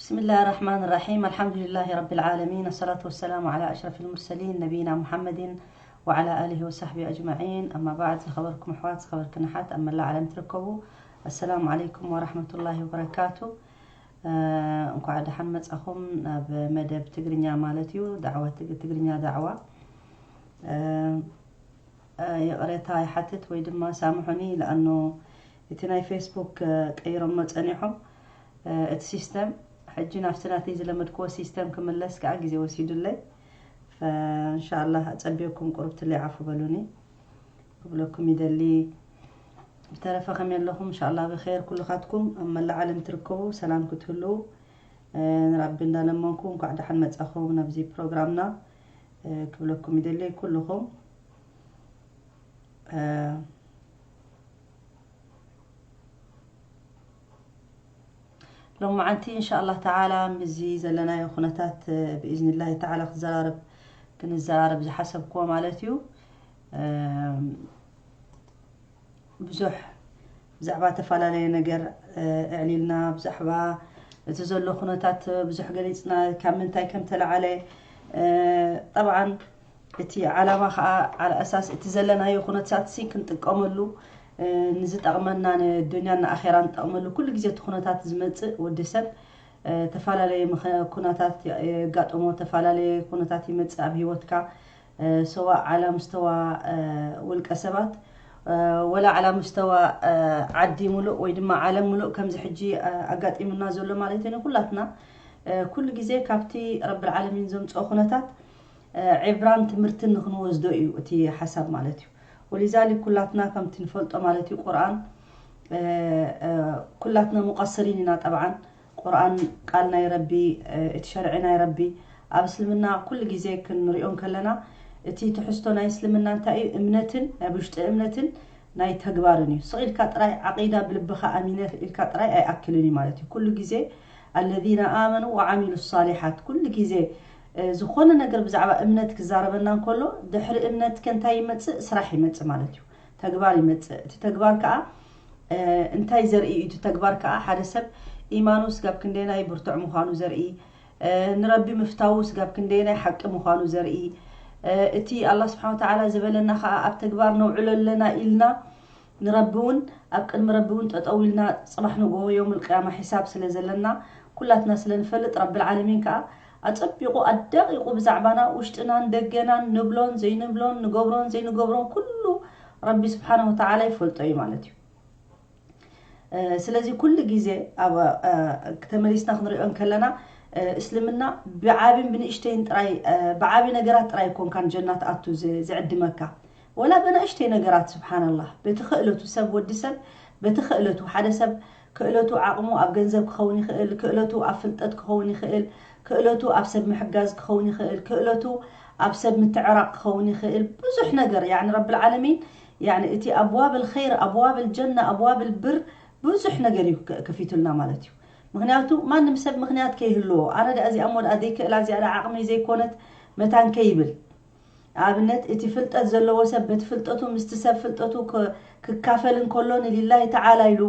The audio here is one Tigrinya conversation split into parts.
بسم الله الرحمن الرحيم. الحمد لله رب العالمين. الصلاة والسلام على أشرف المرسلين نبينا محمد وعلى آله وصحبه أجمعين. أما بعد، ዝኸበርኩም ኣሕዋት፣ ዝኸበርክን ኣሓት ኣብ መላእ ዓለም ትርከቡ፣ السلام عليكم ورحمة الله وبركاته። እ፣ እንኳዕ ደሓን መጻኹም ናብ መደብ ትግርኛ ማለት እዩ፣ ዳዕዋ ትግ-፣ ትግርኛ ዳዕዋ። እ፣ እ፣ ይቕሬታ ይሓትት ወይ ድማ ሳምሑኒ፣ ለኣኖ እቲ ናይ ፌስቡክ፣ እ፣ ቀይሮሞ ጸኒሖም፣ እ፣ እቲ ሲስተም። ሕጂ ናብቲ ናተይ ዝለመድክዎ ሲስተም ክምለስ ከኣ ግዜ ወሲዱለይ። ፈ-፣ እንሻኣላህ ኣጸብየኩም ቁሩብ ትለይ ዓፉ በሉኒ ክብለኩም ይደሊ። ብተረፈ ከመይ ኣለኹም? እንሻኣላህ ብኸይር ኩልኻትኩም ኣብ መላእ ዓለም ትርከቡ ሰላም ክትህልዉ፣ እ፣ ንረቢ እንዳለመንኩ እንኳዕ ደሓን መጻኹም ናብዚ ፕሮግራምና፣ እ፣ ክብለኩም ይደሊ ኩልኹም። እ፣ ሎማዓንቲ እንሻኣላህ ተዓላ ምስዚ ዘለናዮ ኩነታት፣ እ፣ ብኢዝኒላሂ ተዓላ ክዘራረብ፣ ክንዘራረብ ዝሓሰብክዎ ማለት እዩ። እ፣ ብዙሕ ብዛዕባ ተፈላለየ ነገር፣ እ፣ ኣዕሊልና፣ ብዛዕባ እቲ ዘሎ ኩነታት ብዙሕ ገሊጽና፣ ካብ ምንታይ ከም ተለዓለ፣ እ፣ ጠብዓን እቲ ዓላማ ከኣ ዓላ ኣሳስ እቲ ዘለናዮ ኩነታት ሲ ክንጥቀመሉ፣ እ፣ ንዝጠቕመና ንዱንያን ንኣኼራን ንጠቕመሉ። ኩሉ ግዜ እቲ ኩነታት ዝመጽእ ወዲ ሰብ፣ እ፣ ተፈላለየ ምኸ-፣ ኩነታት የ-፣ የጋጥሞ፣ ተፈላለየ ኩነታት ይመጽእ ኣብ ህይወትካ። እ፣ ሰዋ ዓላ ምስተዋ፣ እ፣ ውልቀ ሰባት፣ እ፣ ወላ ዓላ ምስተዋ፣ እ፣ ዓዲ ሙሉእ ወይ ድማ ዓለም ሙሉእ ከምዚ ሕጂ፣ እ፣ ኣጋጢሙና ዘሎ ማለት እዩ። ንኩላትና፣ እ፣ ኩሉ ግዜ ካብቲ ረብል ዓለሚን ዘምጽኦ ኩነታት፣ እ፣ ዕብራን ትምህርትን ንክንወስዶ እዩ እቲ ሓሳብ ማለት እዩ። ወሊዛሊክ ኩላትና ከምቲ ንፈልጦ ማለት እዩ ቁርኣን፣ እ፣ እ፣ ኩላትና ሙቀስሪን ኢና ጠብዓን። ቁርኣን ቃል ናይ ረቢ፣ እ፣ እቲ ሸርዒ ናይ ረቢ። ኣብ እስልምና ኩሉ ግዜ ክንሪኦ እንከለና እቲ ትሕዝቶ ናይ እስልምና እንታይ እዩ? እምነትን ናይ ውሽጢ እምነትን ናይ ተግባርን እዩ። ስቕ ኢልካ ጥራይ ዓቂዳ ብልብኻ ኣሚነ ኢልካ ጥራይ ኣይኣክልን እዩ ማለት እዩ። ኩሉ ግዜ الذين آمنوا وعملوا الصالحات ኩሉ ግዜ፣ እ፣ ዝኾነ ነገር ብዛዕባ እምነት ክዛረበና እንከሎ ድሕሪ እምነት ከ እንታይ ይመጽእ? ስራሕ ይመጽእ ማለት እዩ። ተግባር ይመጽእ። እቲ ተግባር ከኣ፣ እ፣ እንታይ ዘርኢ እዩ? እቲ ተግባር ከኣ ሓደ ሰብ ኢማኑ ስጋብ ክንደየናይ ብርቱዕ ምዃኑ ዘርኢ፣ እ፣ ንረቢ ምፍታዉ ስጋብ ክንደየናይ ሓቂ ምዃኑ ዘርኢ፣ እ፣ እቲ ኣላህ ስብሓን ወተዓላ ዝበለና ከኣ ኣብ ተግባር ነውዕሎ ኣለና ኢልና ንረቢ እውን ኣብ ቅድሚ ረቢ እውን ጠጠው ኢልና ጽባሕ ንግሆ የውም ልቅያማ ሒሳብ ስለ ዘለና ኩላትና ስለ ንፈልጥ ረብል ዓለሚን ከኣ ኣጸቢቑ ኣዳቂቑ ብዛዕባና ውሽጥናን ደገናን ንብሎን ዘይንብሎን ንገብሮን ዘይንገብሮን ኩሉ ረቢ ስብሓን ወተዓላ ይፈልጦ እዩ ማለት እዩ። እ፣ ስለዚ ኩሉ ግዜ ኣብ፣ እ፣ ተመሊስና ክንሪኦ እንከለና፣ እ፣ እስልምና ብዓብን ብንእሽተይን ጥራይ፣ እ፣ ብዓቢ ነገራት ጥራይ ኣይኮንካን ጀና ትኣቱ ዝ-፣ ዝዕድመካ። ወላ በናእሽተይ ነገራት ስብሓንላህ፣ በቲ ክእለቱ ሰብ፣ ወዲ ሰብ በቲ ክእለቱ፣ ሓደ ሰብ ክእለቱ ዓቕሙ ኣብ ገንዘብ ክኸውን ይኽእል፣ ክእለቱ ኣብ ፍልጠት ክኸውን ይኽእል፣ ክእለቱ ኣብ ሰብ ምሕጋዝ ክኸውን ይኽእል፣ ክእለቱ ኣብ ሰብ ምትዕራቕ ክኸውን ይኽእል። ብዙሕ ነገር፣ ያዕኒ ረብል ዓለሚን፣ ያዕኒ እቲ ኣብዋብል ኸይር፣ ኣብዋብል ጀና፣ ኣብዋብል ብር ብዙሕ ነገር እዩ ከ-፣ ከፊቱልና ማለት እዩ። ምኽንያቱ ማንም ሰብ ምኽንያት ከይህልዎ፣ ኣነ ደኣ እዚኣ እሞ ደኣ ዘይክእላ፣ እዚኣ ደኣ ዓቕመይ ዘይኮነት መታን ከይብል። ንኣብነት እቲ ፍልጠት ዘለዎ ሰብ በቲ ፍልጠቱ ምስቲ ሰብ ፍልጠቱ ክ-፣ ክካፈል እንከሎ ንሊላሂ ተዓላ ኢሉ፣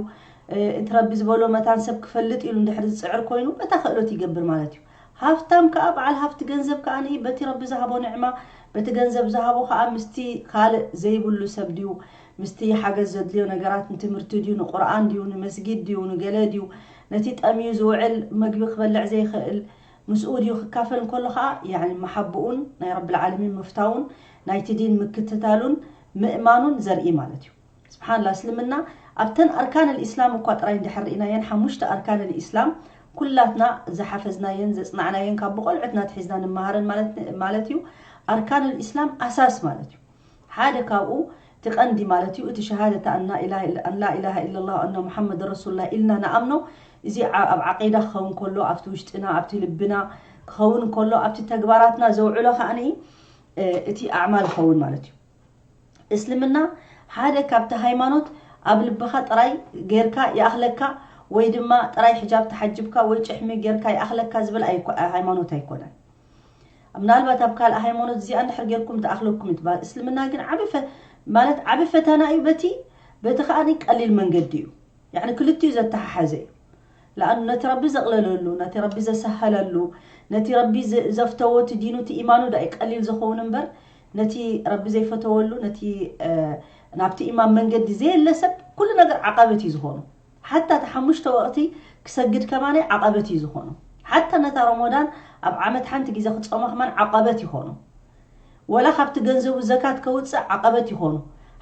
እ፣ እቲ ረቢ ዝበሎ መታን ሰብ ክፈልጥ ኢሉ እንድሕር ዝጽዕር ኮይኑ በታ ክእለቱ ይገብር ማለት እዩ። ሃፍታም ከኣ በዓል ሃፍቲ ገንዘብ ከኣ ንኢ በቲ ረቢ ዝሃቦ ንዕማ በቲ ገንዘብ ዝሃቦ ከኣ ምስቲ ካልእ ዘይብሉ ሰብ ድዩ? ምስቲ ሓገዝ ዘድልዮ ነገራት ንትምህርቲ ድዩ? ንቁርኣን ድዩ? ንመስጊድ ድዩ? ንገለ ድዩ? ነቲ ጠምዩ ዝውዕል መግቢ ክበልዕ ዘይኽእል ምስኡ ድዩ ክካፈል እንከሎ ከኣ፣ ያዕኒ፣ መሓብኡን ናይ ረብል ዓለሚን ምፍታውን ናይቲ ዲን ምክትታሉን ምእማኑን ዘርኢ ማለት እዩ። ስብሓንላ፣ እስልምና ኣብተን ኣርካን ልኢስላም እኳ ጥራይ እንድሕር ርኢናየን፣ ሓሙሽተ ኣርካን ልኢስላም ኩላትና ዝሓፈዝናየን ዘጽናዕናየን ካብ ብቆልዑትና ኣትሒዝና ንመሃረን ማለት፣ ማለት እዩ። ኣርካን ልኢስላም ኣሳስ ማለት እዩ። ሓደ ካብኡ እቲ ቀንዲ ማለት እዩ፣ እቲ ሸሃደት ኣን ላ ኢላሃ ኢላ-፣ ኣን ላ ኢላሃ ኢለላህ ኣና ሙሓመድ ረሱሉላህ ኢልና ንኣምኖ፣ እዚ ዓ-፣ ኣብ ዓቂዳ ክኸውን ከሎ፣ ኣብቲ ውሽጥና፣ ኣብቲ ልብና ክኸውን ከሎ፣ ኣብቲ ተግባራትና ዘውዕሎ ከኣኒ፣ እ፣ እቲ ኣዕማል ይኸውን ማለት እዩ። እስልምና ሓደ ካብቲ ሃይማኖት ኣብ ልብኻ ጥራይ ጌርካ ይኣኽለካ ወይ ድማ ጥራይ ሕጃብ ተሓጅብካ ወይ ጭሕሚ ጌርካ ይኣኽለካ ዝብል ኣይኮ-፣ ሃይማኖት ኣይኮነን። ምናልባት ኣብ ካልእ ሃይማኖት እዚኣ እንድሕር ጌርኩም ትኣኽለኩም እዩ ትበሃል። እስልምና ግን ዓቢ ፈ-፣ ማለት ዓቢ ፈተና እዩ። በቲ፣ በቲ ከኣ ቀሊል መንገዲ እዩ። ያዕኒ ክልቲኡ ዘተሓሓዘ እዩ። ለኣኑ ነቲ ረቢ ዘቕለለሉ፣ ነቲ ረቢ ዘሰሃለሉ፣ ነቲ ረቢ ዘፍተዎ እቲ ዲኑ እቲ ኢማኑ ዳይ ቀሊል ዝኸውን እምበር፣ ነቲ ረቢ ዘይፈተወሉ፣ ነቲ ናብቲ ኢማን መንገዲ ዘየለ ሰብ ኩሉ ነገር ዓቐበት እዩ ዝኾኑ። ሓታ እቲ ሓሙሽተ ወቕቲ ክሰግድ ከማነይ ዓቐበት እዩ ዝኾኑ። ሓታ ነታ ረሞዳን ኣብ ዓመት ሓንቲ ግዜ ክፀማ ከማን ዓቐበት ይኾኑ። ወላ ካብቲ ገንዘቡ ዘካት ከውፅእ ዓቐበት ይኾኑ።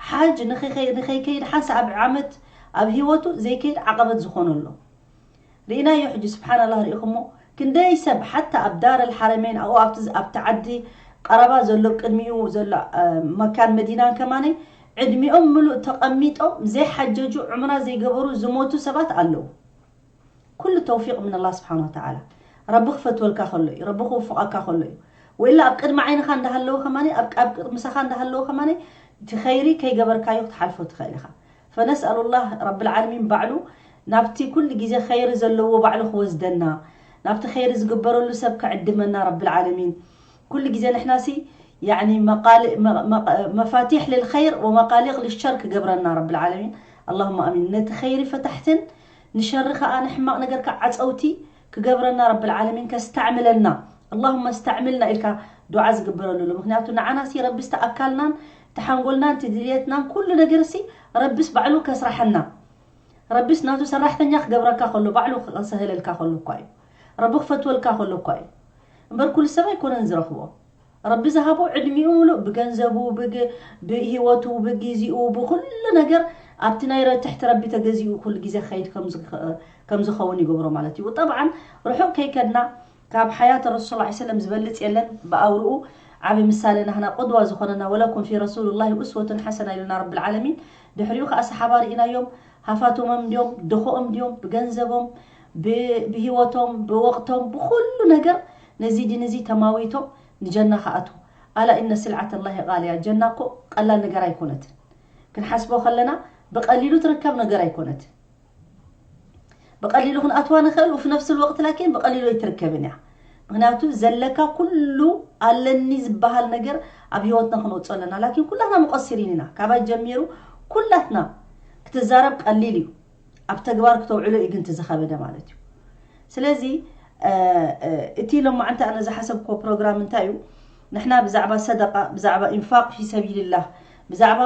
ሓጅ ንኸይከይድ ሓንሳ ኣብ ዓመት ኣብ ህይወቱ ዘይከይድ ዓቐበት ዝኾኑ ኣሎ። ርኢናዮ ሕጂ ስብሓንላህ ርኢኹሞ ክንደይ ሰብ ሓታ ኣብ ዳር ኣልሓረመይን ኣብኡ ኣብቲ ዓዲ ቀረባ ዘሎ ቅድሚኡ ዘሎ መካን መዲናን ከማነይ ዕድሚኦም ምሉእ ተቐሚጦም ዘይሓጀጁ ዑምራ ዘይገበሩ ዝሞቱ ሰባት ኣለዉ። ኩሉ ተውፊቕ ምን ኣላህ ስብሓን ወተዓላ። ረቢ ክፈትወልካ ከሎ እዩ፣ ረቢ ክውፍቐካ ከሎ እዩ። ወኢላ ኣብ ቅድሚ ዓይንኻ እንዳሃለወ ከማኒ ኣብ ቅድሚ ምሳኻ እንዳሃለወ ከማኒ እቲ ኸይሪ ከይገበርካዮ ክትሓልፎ ትኽእል ኢኻ። ፈነስኣሉላህ ረብል ዓለሚን ባዕሉ ናብቲ ኩሉ ግዜ ኸይሪ ዘለዎ ባዕሉ ክወስደና፣ ናብቲ ኸይሪ ዝግበረሉ ሰብ ክዕድመና ረብል ዓለሚን። ኩሉ ግዜ ንሕናሲ ያኒ መፋቲሕ ልልኸይር ወመቃሊቕ ልሸር ክገብረና ረብል ዓለሚን። ኣላሁማ ኣሚን። ነቲ ኸይሪ ፈታሕትን ንሸሪ ከዓ ንሕማቕ ነገር ከዓ ዓፀውቲ ክገብረና ረብል ዓለሚን፣ ከስተዕምለና። ኣላሁመ እስተዕምልና ኢልካ ዱዓ ዝግበረሉ ኣሎ። ምክንያቱ ንዓናሲ ረቢስ ተኣካልናን ተሓንጎልናን ትድልየትናን ኩሉ ነገርሲ ረቢስ ባዕሉ ከስራሐና። ረቢስ ናቱ ሰራሕተኛ ክገብረካ ከሎ ባዕሉ ክሰህለልካ ከሎ እኳ እዩ። ረቢ ክፈትወልካ ከሎ እኳ እዩ። እምበር ኩሉ ሰብ ኣይኮነን ዝረኽቦ። ረቢ ዝሃቦ ዕድሚኡ ምሉእ ብገንዘቡ፣ ብግ-፣ ብህይወቱ፣ ብጊዜኡ፣ ብኩሉ ነገር ኣብቲ ናይ ረ-፣ ትሕቲ ረቢ ተገዚኡ ኩሉ ግዜ ክኸይድ ከም ዝኸ-፣ ከም ዝኸውን ይገብሮ ማለት እዩ። ጠብዓን ርሑቕ ከይከድና ካብ ሓያት ረሱል ሰለላሁ ዐለይሂ ወሰለም ዝበልጽ የለን። ብኣውርኡ ዓቢ ምሳሌ ናህና ቅድዋ ዝኾነና ወለኩም ፊ ረሱልላሂ ኡስወቱን ሓሰና ኢሉና ረብል ዓለሚን። ድሕሪኡ ከኣ ሰሓባ ርኢናዮም። ሃፋቶሞም ድዮም፣ ድኾኦም ድዮም፣ ብገንዘቦም፣ ብ-፣ ብህይወቶም፣ ብወቕቶም፣ ብኹሉ ነገር ነዚ ዲን እዚ ተማዊቶም ንጀና ክኣትዉ። ኣላ ኢነ ስልዓተ ላሂ ቃልያ። ጀና እኮ ቀላል ነገር ኣይኮነትን። ክንሓስቦ ከለና ብቐሊሉ ትርከብ ነገር ኣይኮነትን። ብቐሊሉ ክንኣትዋ ንኽእል፣ ወፊ ነፍሲ ልወቕት ላኪን ብቐሊሉ ኣይትርከብን እያ። ምክንያቱ ዘለካ ኩሉ ኣለኒ ዝበሃል ነገር ኣብ ህይወትና ክንወፅኦ ኣለና። ላኪን ኩላትና ሙቀሲሪን ኢና። ካባይ ጀሚሩ ኩላትና ክትዛረብ ቀሊል እዩ። ኣብ ተግባር ክተውዕሎ እዩ ግን እቲ ዝኸበደ ማለት እዩ። ስለዚ፣ እ፣ እ፣ እቲ ሎማዓንቲ ኣነ ዝሓሰብክዎ ፕሮግራም እንታይ እዩ? ንሕና ብዛዕባ ሰደቃ፣ ብዛዕባ ኢንፋቅ ፊ ሰቢልላህ፣ ብዛዕባ፣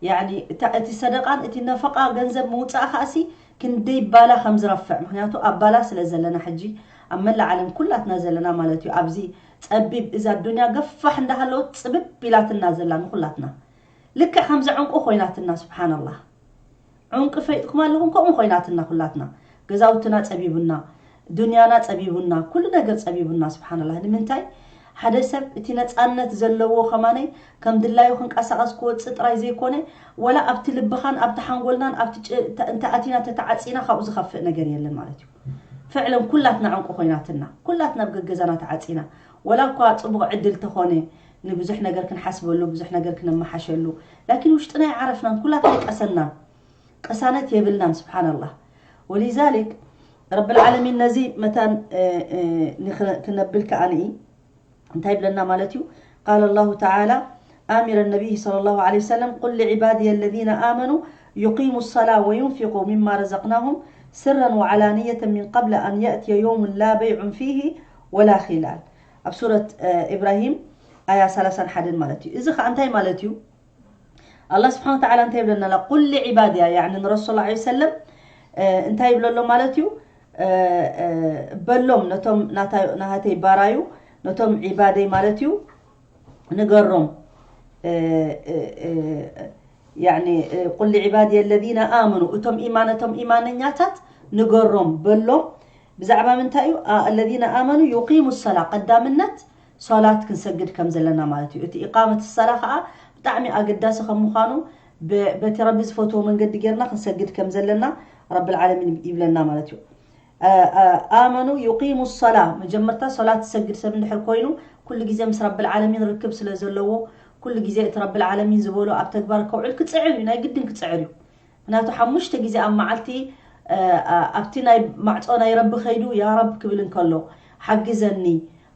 ያኒ፣ እታ፣ እቲ ሰደቃን እቲ ነፈቃ ገንዘብ ምውጻእ ከኣሲ ክንደይ ባላ ከም ዝረፍዕ። ምክንያቱ ኣብ ባላ ስለ ዘለና ሕጂ ኣብ መላእ ዓለም ኩላትና ዘለና ማለት እዩ። ኣብዚ ጸቢብ እዛ ዱንያ ገፋሕ እንዳሃለወት ጽብብ ኢላትና ዘላ ንኩላትና። ልክዕ ከምዚ ዕንቁ ኮይናትና፣ ስብሓንላህ። ዕንቁ ፈይጥኩም ኣለኹም፣ ከምኡ ኮይናትና ኩላትና። ገዛውትና ጸቢቡና፣ ዱንያና ጸቢቡና፣ ኩሉ ነገር ጸቢቡና፣ ስብሓንላህ። ንምንታይ? ሓደ ሰብ እቲ ነጻነት ዘለዎ ከማነይ ከም ድላዩ ክንቀሳቐስ ክወጽእ ጥራይ ዘይኮነ፣ ወላ ኣብቲ ልብኻን ኣብቲ ሓንጎልናን ኣብቲ ጭ-፣ ተ-፣ እንተ ኣቲና ተተዓጺና ካብኡ ዝኸፍእ ነገር የለን ማለት እዩ። ፍዕለን ኩላትና ዕንቁ ኮይናትና፣ ኩላትና ኣብ ገገዛና ተዓጺና፣ ወላ እኳ ጽቡቕ ዕድል ተኾነ ንብዙሕ ነገር ክንሓስበሉ፣ ብዙሕ ነገር ክነመሓሸሉ፣ ላኪን ውሽጥና ይዓረፍናን፣ ኩላትና ይቀሰናን፣ ቅሳነት የብልናን። ስብሓንላህ። ወሊዛሊክ ረብል ዓለሚን ነዚ መታን፣ እ፣ እ፣ ንኽ-፣ ክነብል ከኣ ንኢ እንታይ ይብለና ማለት እዩ? ቃል ኣላሁ ተዓላ ኣሚረ ነቢይ ሰለላሁ ዐለይሂ ወሰለም፣ ቁል ሊዕባድየ ለዚነ ኣመኑ ዩቂሙ ሰላ ወዩንፊቁ ሚማ ረዘቅናሁም ስረን ወዓላንየተን ሚን ቀብለ ኣን የእትየ የውሙን ላ በይዑን ፊሂ ወላ ኺላል። ኣብ ሱረት፣ እ፣ ኢብራሂም ኣያ ሰላሳን ሓደን ማለት እዩ። እዚ ኸዓ እንታይ ማለት እዩ? ኣላህ ስብሓን ወተዓላ እንታይ ይብለና ኣላ? ቁል ሊዕባድያ፣ ያዕኒ ንረሱል ሰለላሁ ዐለይሂ ወሰለም፣ እ፣ እንታይ ይብለሎ ማለት እዩ? እ፣ እ፣ በሎም፣ ነቶም ናታ-፣ ናሃተይ ባራዩ፣ ነቶም ዒባደይ ማለት እዩ፣ ንገሮም። እ፣ እ፣ እ፣ ያዕኒ፣ እ፣ ቁል ሊዕባድየ ለዚነ ኣመኑ፣ እቶም ኢማን፣ እቶም ኢማነኛታት ንገሮም፣ በሎም። ብዛዕባ ምንታይ እዩ? ኣ-፣ ለዚነ ኣመኑ ዩቂሙ ሰላ፣ ቀዳምነት ሶላት ክንሰግድ ከም ዘለና ማለት እዩ። እቲ ኢቃመት ሰላ ኸዓ ብጣዕሚ ኣገዳሲ ከም ምዃኑ ብ-፣ በቲ ረቢ ዝፈትዎ መንገዲ ጌርና ክንሰግድ ከም ዘለና ረብል ዓለሚን ይብለና ማለት እዩ። ኣ-፣ ኣ-፣ ኣመኑ ዩቂሙ ሰላ፣ መጀመርታ ሶላት ዝሰግድ ሰብ እንድሕር ኮይኑ ኩሉ ግዜ ምስ ረብል ዓለሚን ርክብ ስለ ዘለዎ ኩሉ ግዜ እቲ ረብል ዓለሚን ዝበሎ ኣብ ተግባር ከውዕል ክጽዕር እዩ፣ ናይ ግድን ክጽዕር እዩ። ምክንያቱ ሓሙሽተ ግዜ ኣብ መዓልቲ፣ እ፣ እ፣ ኣብቲ ናይ ማዕጾ ናይ ረቢ ከይዱ፣ "ያ ረብ" ክብል እንከሎ፣ "ሓግዘኒ፣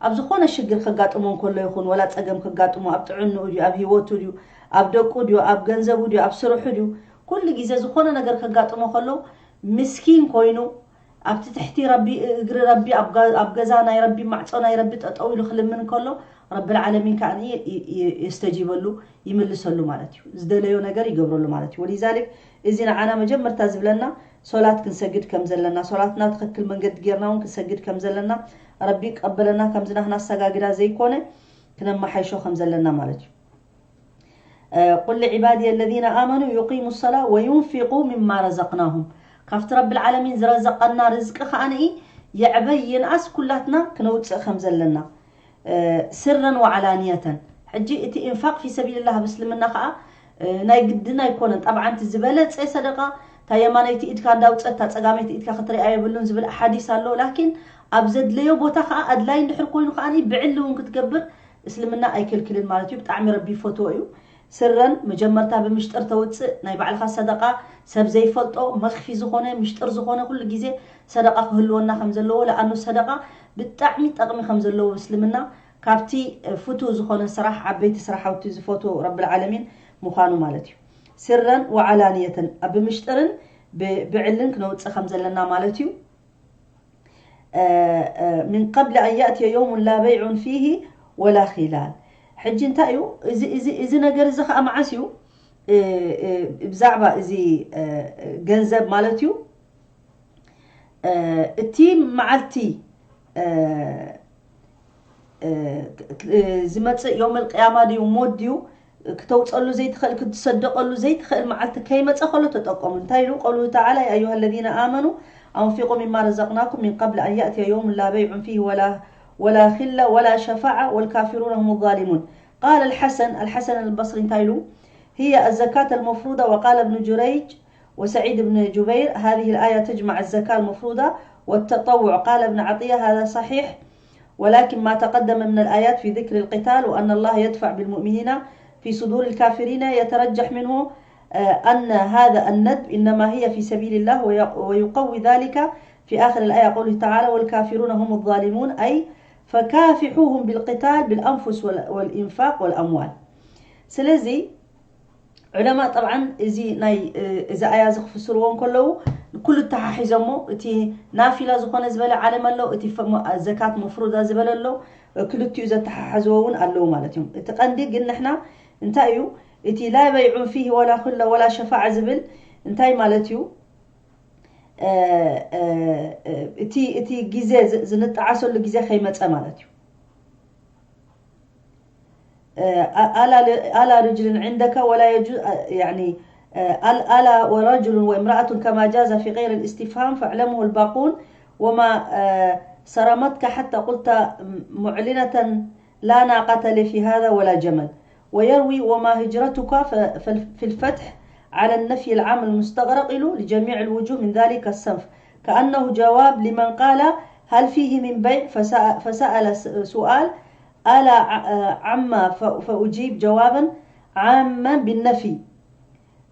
ኣብ ዝኾነ ሽግር ከጋጥሞ እንከሎ ይኹን፣ ወላ ጸገም ከጋጥሞ፣ ኣብ ጥዕንኡ ድዩ፣ ኣብ ህይወቱ ድዩ፣ ኣብ ደቁ ድዩ፣ ኣብ ገንዘቡ ድዩ፣ ኣብ ስርሑ ድዩ፣ ኩሉ ግዜ ዝኾነ ነገር ከጋጥሞ ከሎ፣ ምስኪን ኮይኑ፣ ኣብቲ ትሕቲ ረቢ፣ እግሪ ረቢ ኣብ ጋ-፣ ኣብ ገዛ ናይ ረቢ፣ ማዕጾ ናይ ረቢ ጠጠው ኢሉ ክልምን ከሎ፣ ረብል ዓለሚን ከኣ የ-፣ የ-፣ የስተጂበሉ፣ ይምልሰሉ ማለት እዩ። ዝደለዮ ነገር ይገብረሉ ማለት እዩ። ወሊዛሊክ እዚ ንዓና መጀመርታ ዝብለና ሶላት ክንሰግድ ከም ዘለና፣ ሶላትና ትኽክል መንገዲ ጌርና እውን ክንሰግድ ከም ዘለና፣ ረቢ ይቀበለና፣ ከምዚ ናህና ኣሰጋግዳ ዘይኮነ ክነመሓይሾ ከም ዘለና ማለት እዩ። ቁል ዒባድየ ለዚነ ኣመኑ ዩቂሙ ሰላ ወዩንፊቁ ሚማ ረዘቅናሁም፣ ካብቲ ረብል ዓለሚን ዝረዘቀና ርዝቂ ከኣ ንኢ የዕበይ ይንኣስ ኩላትና ክነውፅእ ከም ዘለና፣ ስረን ወዓላንየተን። ሕጂ እቲ ኢንፋቅ ፊ ሰቢልላህ ኣብ እስልምና ከኣ ናይ ግድን ኣይኮነን። ጠብዓን እቲ ዝበለፀ ሰደቃ እታ የማነይቲ ኢድካ እንዳውፀት እታ ፀጋመይቲ ኢድካ ክትሪኣ የብሉን ዝብል ሓዲስ ኣሎ። ላኪን ኣብ ዘድለዮ ቦታ ከኣ ኣድላይ እንድሕር ኮይኑ ከኣ ብዕሊ እውን ክትገብር እስልምና ኣይክልክልን ማለት እዩ። ብጣዕሚ ረቢ ይፈትዎ እዩ። ስረን መጀመርታ ብምሽጥር ተውፅእ ናይ ባዕልኻ ሰደቃ፣ ሰብ ዘይፈልጦ መኽፊ ዝኾነ ምሽጥር ዝኾነ ኩሉ ግዜ ሰደቃ ክህልወና ከም ዘለዎ፣ ለኣኑ ሰደቃ ብጣዕሚ ጠቕሚ ከም ዘለዎ እስልምና ካብቲ ፍቱ ዝኾነ ስራሕ፣ ዓበይቲ ስራሓውቲ ዝፈትዎ ረብል ዓለሚን ምዃኑ ማለት እዩ። ስረን ወዓላንየተን፣ ኣብ ብምሽጥርን ብ-፣ ብዕልን ክነውፅእ ከም ዘለና ማለት እዩ። ምን ቀብል ኣን ያእትየ የውሙን ላ በይዑን ፊሂ ወላ ኺላል። ሕጂ እንታይ እዩ እዚ፣ እዚ፣ እዚ ነገር እዚ ከዓ መዓስ እዩ? ብዛዕባ እዚ ገንዘብ ማለት እዩ። እቲ መዓልቲ ዝመፅእ ዮም ኣልቅያማ ድዩ ሞት ድዩ ክተውፀሉ ዘይትኽእል፣ ክትሰደቀሉ ዘይትኽእል መዓልቲ ከይመፀ ከሎ ተጠቀሙ። እንታይ ኢሉ ቀውሉሁ ተዓላ፣ ያ ኣዩሃ ለዚነ ኣመኑ ኣንፊቁ ሚማ ረዘቅናኩም ሚን ቀብል ኣን ያእትየ የውም ላ በይዑን ፊህ ወላ፣ ወላ ኺላ ወላ ሸፋዓ ወልካፊሩነ ሁሙ ዛሊሙን። ቃለ ኣልሐሰን፣ ኣልሐሰን ኣልበስሪ እንታይ ኢሉ? هي الزكاة المفروضة، وقال ابن جريج وسعيد بن جبير، هذه الآية تجمع الزكاة المفروضة والتطوع. قال ابن عطية: هذا صحيح، ولكن ما تقدم من الآيات في ذكر القتال وأن الله يدفع بالمؤمنين في صدور الكافرين يترجح منه، آه، أن هذا الندب إنما هي في سبيل الله، وي-، ويقوي ذلك في آخر الآية قوله تعالى: والكافرون هم الظالمون، أي فكافحوهم بالقتال بالأنفس وال-، والإنفاق والأموال. ስለዚ ዑለማ ጠብዓን እዚ ናይ፣ እ፣ እዚ ኣያ እዚ ክፍስርዎ እንከለዉ ኩሉ ተሓሒዞሞ፣ እቲ ናፊላ ዝኾነ ዝበለ ዓለም ኣሎ፣ እቲ ፈ-፣ ሞ-፣ ዘካት መፍሩዳ ዝበለ ኣሎ፣ እ፣ ክልቲኡ ዘተሓሓዝዎ እውን ኣለዉ ማለት እዮም። እቲ ቀንዲ ግን ንሕና እንታይ እዩ እቲ ላ በይዑን ፊሂ ወላ ኹላ ወላ ሸፋዓ ዝብል እንታይ ማለት እዩ? እ፣ እ፣ እ፣ እቲ፣ እቲ ግዜ ዝ-፣ ዝንጠዓሰሉ ግዜ ከይመጸ ማለት እዩ። آه، ألا، ألا رجل عندك ولا يجوز، آه، يعني، آه، أل-، ألا ورجل وامرأة كما جاز في غير الاستفهام، فاعلمه الباقون، وما، آه، صرمتك حتى قلت معلنة لا ناقة لي في هذا ولا جمل. ويروي وما هجرتك ف-، فال-، في الفتح على النفي العام المستغرق له لجميع الوجوه من ذلك الصنف، كأنه جواب لمن قال: هل فيه من بيع؟ فسأ-، فسأل س-، سؤال، ألا ع-، عما ف-، فأجيب جوابا عاما بالنفي.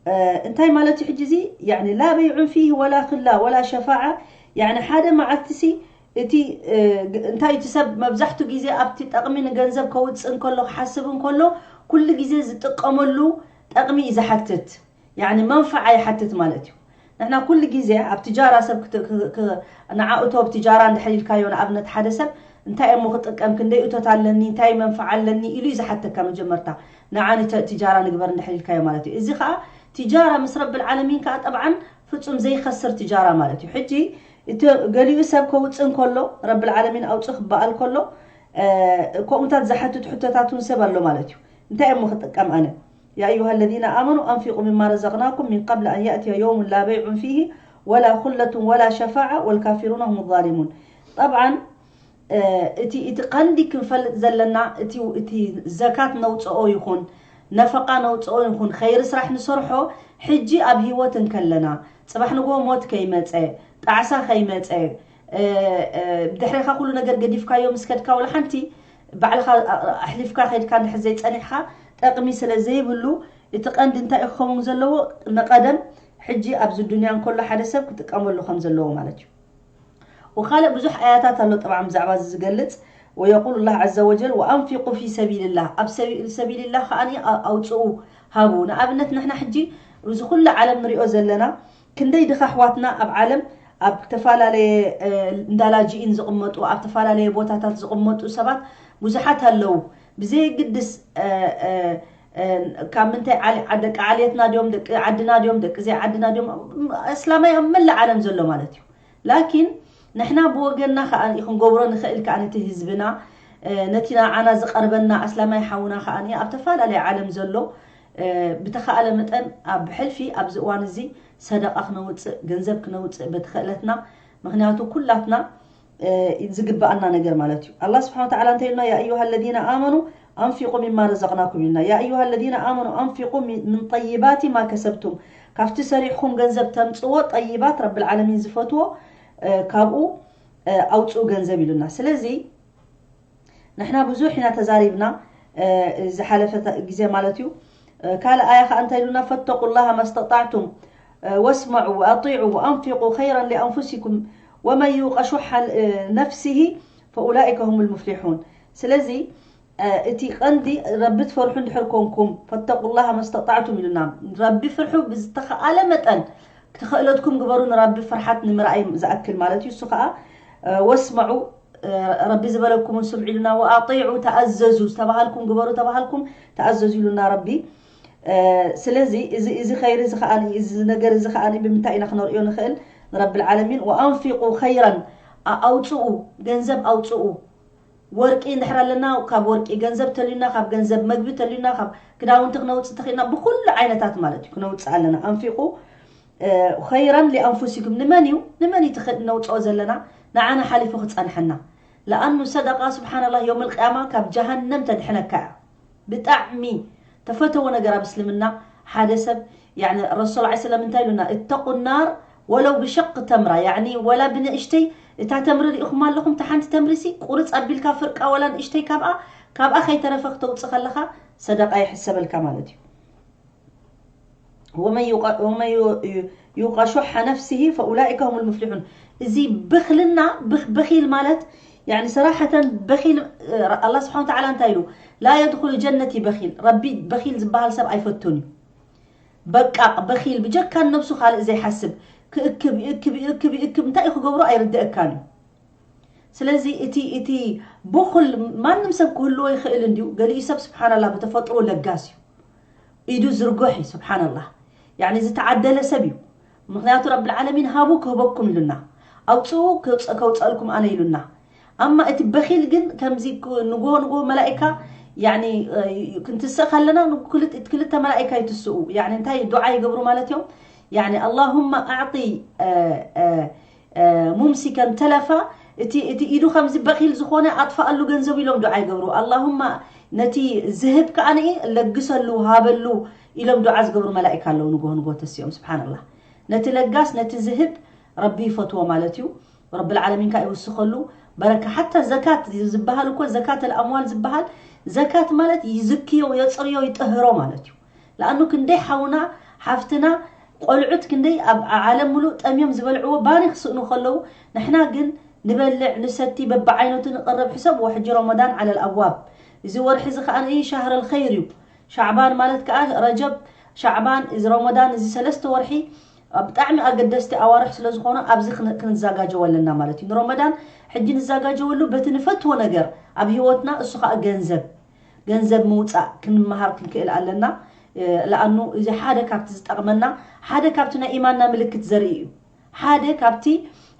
آه، እንታይ ማለት እዩ ሕጂ እዚ? يعني لا بيع فيه ولا خلة ولا شفاعة، يعني ሓደ መዓልቲ ሲ እቲ፣ እ፣ ግ-፣ እንታይ እቲ ሰብ መብዛሕትኡ ግዜ ኣብቲ ጠቕሚ ንገንዘብ ከውፅእ እንከሎ ክሓስብ እንከሎ ኩሉ ግዜ ዝጥቀመሉ ጠቕሚ እዩ ዝሓትት። ያኒ መንፈዓ ይሓትት ማለት እዩ። ንሕና ኩሉ ግዜ ኣብ ትጃራ ሰብ ክት-፣ ክ-፣ ክ-፣ ንዓኡ እቶ ኣብ ትጃራ እንድሕር ኢልካዮ፣ ንኣብነት ሓደ ሰብ እንታይ እሞ ክጥቀም፣ ክንደይ እቶት ኣለኒ፣ እንታይ መንፈዓ ኣለኒ ኢሉ እዩ ዝሓተካ መጀመርታ። ንዓኒ ተ-፣ ትጃራ ንግበር እንድሕር ኢልካዮ ማለት እዩ። እዚ ከዓ ትጃራ ምስ ረብል ዓለሚን ከዓ ጠብዓን ፍጹም ዘይኸስር ትጃራ ማለት እዩ። ሕጂ እቲ ገሊኡ ሰብ ከውፅእ እንከሎ፣ ረብል ዓለሚን ኣውፅእ ክበኣል ከሎ፣ እ፣ ከምኡታት ዝሓትት ሕቶታት እውን ሰብ ኣሎ ማለት እዩ። እንታይ እሞ ክጥቀም ኣነ? يا أيها الذين آمنوا أنفقوا مما رزقناكم من قبل أن يأتي يوم لا بيع فيه ولا خلة ولا شفاعة والكافرون هم الظالمون. طبعا، እ፣ እቲ፣ እቲ ቀንዲ ክንፈልጥ ዘለና፣ እቲ፣ እቲ ዘካት ነውፅኦ ይኹን፣ ነፈቃ ነውፅኦ ይኹን፣ ኸይሪ ስራሕ ንሰርሖ፣ ሕጂ ኣብ ህይወት እንከለና፣ ፅባሕ ንግሆ ሞት ከይመፀ፣ ጣዕሳ ከይመፀ፣ እ፣ እ፣ ብድሕሬኻ ኩሉ ነገር ገዲፍካዮ ምስ ከድካ፣ ወላ ሓንቲ ባዕልኻ ኣ-፣ ኣሕሊፍካ ከድካ እንድሕር ዘይፀኒሕኻ፣ ጠቕሚ ስለ ዘይብሉ፣ እቲ ቀንዲ እንታይ እዩ ክኸውን ዘለዎ? ንቐደም፣ ሕጂ ኣብዚ ዱንያ እንከሎ ሓደ ሰብ ክጥቀመሉ ከም ዘለዎ ማለት እዩ። ወካልእ ብዙሕ ኣያታት ኣሎ ጠብዓን ብዛዕባ እዚ ዝገልጽ። ويقول الله عز وجل: وأنفقوا في سبيل الله، ኣብ ሰቢ-፣ ሰቢልላህ ከኣ ኣ-፣ ኣውጽኡ፣ ሃቡ። ንኣብነት ንሕና ሕጂ እዚ ኩሉ ዓለም ንሪኦ ዘለና ክንደይ ድኻ ኣሕዋትና ኣብ ዓለም ኣብ ዝተፈላለየ እንዳላጅኢን ዝቕመጡ ኣብ ዝተፈላለየ ቦታታት ዝቕመጡ ሰባት ብዙሓት ኣለዉ። ብዘየግድስ ካብ ምንታይ ደቂ ዓልየትና ድዮም ደቂ ዓድና ድዮም ደቂ ዘይዓድና ድዮም፣ እስላማይ ኣብ መላእ ዓለም ዘሎ ማለት እዩ። ላኪን ንሕና ብወገንና ከዓ ክንገብሮ ንኽእል ከዓ ነቲ ህዝብና፣ ነቲ ንዓና ዝቐርበና ኣስላማይ ሓውና ከዓ ኣብ ተፈላለየ ዓለም ዘሎ ብተኻእለ መጠን ኣብ ሕልፊ ኣብዚ እዋን እዚ ሰደቃ ክነውፅእ፣ ገንዘብ ክነውፅእ በቲ ክእለትና። ምክንያቱ ኩላትና ዝግበኣና ነገር ማለት እዩ። ኣላ ስብሓን ወተዓላ እንታይ ኢሉና? ያ ኣዩሃ ለዚነ ኣመኑ ኣንፊቁ ሚማ ረዘቅናኩም ኢሉና። ያ ኣዩሃ ለዚነ ኣመኑ ኣንፊቁ ምን ጠይባቲ ማ ከሰብቱም፣ ካብቲ ሰሪሕኩም ገንዘብ ተምፅዎ ጠይባት ረብል ዓለሚን ዝፈትዎ ካብኡ ኣውፅኡ ገንዘብ ኢሉና። ስለዚ ንሕና ብዙሕ ኢና ተዛሪብና ዝሓለፈ ግዜ ማለት እዩ። ካልእ ኣያ ከዓ እንታይ ኢሉና? ፈተቁ ላሃ መስተጣዕቱም ወስመዑ ወኣጢዑ ወኣንፊቁ ኸይረን ሊኣንፉሲኩም ወመን ዩቀ ሹሓ ነፍሲሂ ፈኡላኢከ ሁም ልሙፍሊሑን። ስለዚ እቲ ቀንዲ ረቢ ትፈርሑ እንድሕር ኮንኩም ፈተቁ ላሃ መስተጣዕቱም ኢሉና። ረቢ ፍርሑ ብዝተኸኣለ መጠን ክተኸእለትኩም ግበሩ ንረቢ ፍርሓት ንምርኣይ ዝኣክል ማለት እዩ። እሱ ከዓ ወስመዑ ረቢ ዝበለኩምን ስምዑ ኢሉና፣ ወኣጢዑ ተኣዘዙ፣ ዝተባሃልኩም ግበሩ ተባሃልኩም ተኣዘዙ ኢሉና ረቢ። ስለዚ እዚ እዚ ኸይሪ እዚ ከዓ እዚ ነገር እዚ ከዓ ብምንታይ ኢና ክነርእዮ ንኽእል? ንረብል ዓለሚን። ወኣንፊቁ ኸይረን፣ ኣውፅኡ፣ ገንዘብ ኣውፅኡ። ወርቂ እንድሕር ኣለና ካብ ወርቂ፣ ገንዘብ ተልዩና ካብ ገንዘብ፣ መግቢ ተልዩና ካብ ክዳውንቲ ክነውፅእ ተኽእልና፣ ብኩሉ ዓይነታት ማለት እዩ ክነውፅእ ኣለና። ኣንፊቁ ኸይረን ሊኣንፉሲኩም። ንመን እዩ ንመን እዩ ነውፅኦ ዘለና? ንዓና ሓሊፉ ክፀንሐና። ለኣኑ ሰደቃ ስብሓንላህ የውም ልቅያማ ካብ ጀሃነም ተድሕነካ እያ። ብጣዕሚ ተፈተዎ ነገር ኣብ እስልምና ሓደ ሰብ ረሱል ላ ሰለም እንታይ ኢሉና? እተቁ ናር ወለው ብሸቅ ተምራ፣ ያኒ ወላ ብንእሽተይ እታ ተምሪ ሪኢኹም ኣለኹም? እታ ሓንቲ ተምሪ ሲ ቁርፅ ኣቢልካ ፍርቃ ወላ ንእሽተይ ካብኣ ካብኣ ከይተረፈ ክተውፅእ ከለኻ ሰደቃ ይሕሰበልካ ማለት እዩ። ወመን ዩቀ ሹሐ ነፍሲሂ ፈኡላኢከ ሁም ልሙፍሊሑን። እዚ ብኽልና በኺል ማለት ሰራሐተን በኺል። ኣላ ስብሓን ተዓላ እንታይ ኢሉ? ላ የድኹሉ ጀነቲ በኺል። ረቢ በኺል ዝበሃል ሰብ ኣይፈቱን እዩ። በቃ በኺል ብጀካ ነብሱ ካልእ ዘይሓስብ ክእክብ ይእክብ ይእክብ ይእክብ እንታይ ክገብሮ ኣይርድአካን እዩ። ስለዚ እቲ እቲ ብኹል ማንም ሰብ ክህልዎ ይኽእል እንድዩ። ገሊኡ ሰብ ስብሓንላ ብተፈጥሮ ለጋስ እዩ፣ ኢዱ ዝርጎሕ እዩ። ስብሓንላ ያኒ ዝተዓደለ ሰብ እዩ። ምክንያቱ ረብል ዓለሚን ሃቡ ክህበኩም ኢሉና፣ ኣውፅኡ ከውፀልኩም ኣነ ኢሉና። ኣማ እቲ በኺል ግን ከምዚ ንጎ ንጎ መላኢካ ያኒ ክንትስእ ከለና ክልተ መላኢካ ይትስኡ። ያኒ እንታይ ዱዓ ይገብሩ ማለት እዮም? ያኒ ኣላሁማ ኣዕጢ ሙምሲከን ተለፋ፣ እቲ እቲ ኢዱ ከምዚ በኺል ዝኾነ ኣጥፋኣሉ ገንዘቡ ኢሎም ዱዓ ይገብሩ። ኣላሁማ ነቲ ዝህብ ከኣ ለግሰሉ ሃበሉ ኢሎም ዱዓ ዝገብሩ መላኢካ ኣለዉ። ንጎ ንጎ ተሲኦም ስብሓንላህ ነቲ ለጋስ ነቲ ዝህብ ረቢ ይፈትዎ ማለት እዩ። ረብል ዓለሚን ከኣ ይውስኸሉ በረካ። ሓታ ዘካት ዝበሃል እኮ ዘካት ኣልኣምዋል ዝበሃል ዘካት ማለት ይዝክዮ የፅርዮ ይጥህሮ ማለት እዩ። ለኣኑ ክንደይ ሓውና ሓፍትና ቆልዑት ክንደይ ኣብ ዓለም ሙሉእ ጠምዮም ዝበልዕዎ ባኒ ክስእኑ ከለዉ ንሕና ግን ንበልዕ ንሰቲ በብዓይነቱ ንቕረብ። ሕሰብዎ ሕጂ ረመዳን ዓለል ኣብዋብ። እዚ ወርሒ እዚ ከዓ ሻህረል ኸይር እዩ። ሻዕባን ማለት ከዓ ረጀብ፣ ሻዕባን፣ እዚ ረመዳን፣ እዚ ሰለስተ ወርሒ ብጣዕሚ ኣገደስቲ ኣዋርሕ ስለ ዝኾኑ ኣብዚ ክንዘጋጀው ኣለና ማለት እዩ። ንረመዳን ሕጂ ንዘጋጀወሉ በቲ ንፈትዎ ነገር ኣብ ህይወትና እሱ ከዓ ገንዘብ ገንዘብ ምውፃእ ክንመሃር ክንክእል ኣለና። ለኣኑ እዚ ሓደ ካብቲ ዝጠቕመና ሓደ ካብቲ ናይ ኢማንና ምልክት ዘርኢ እዩ። ሓደ ካብቲ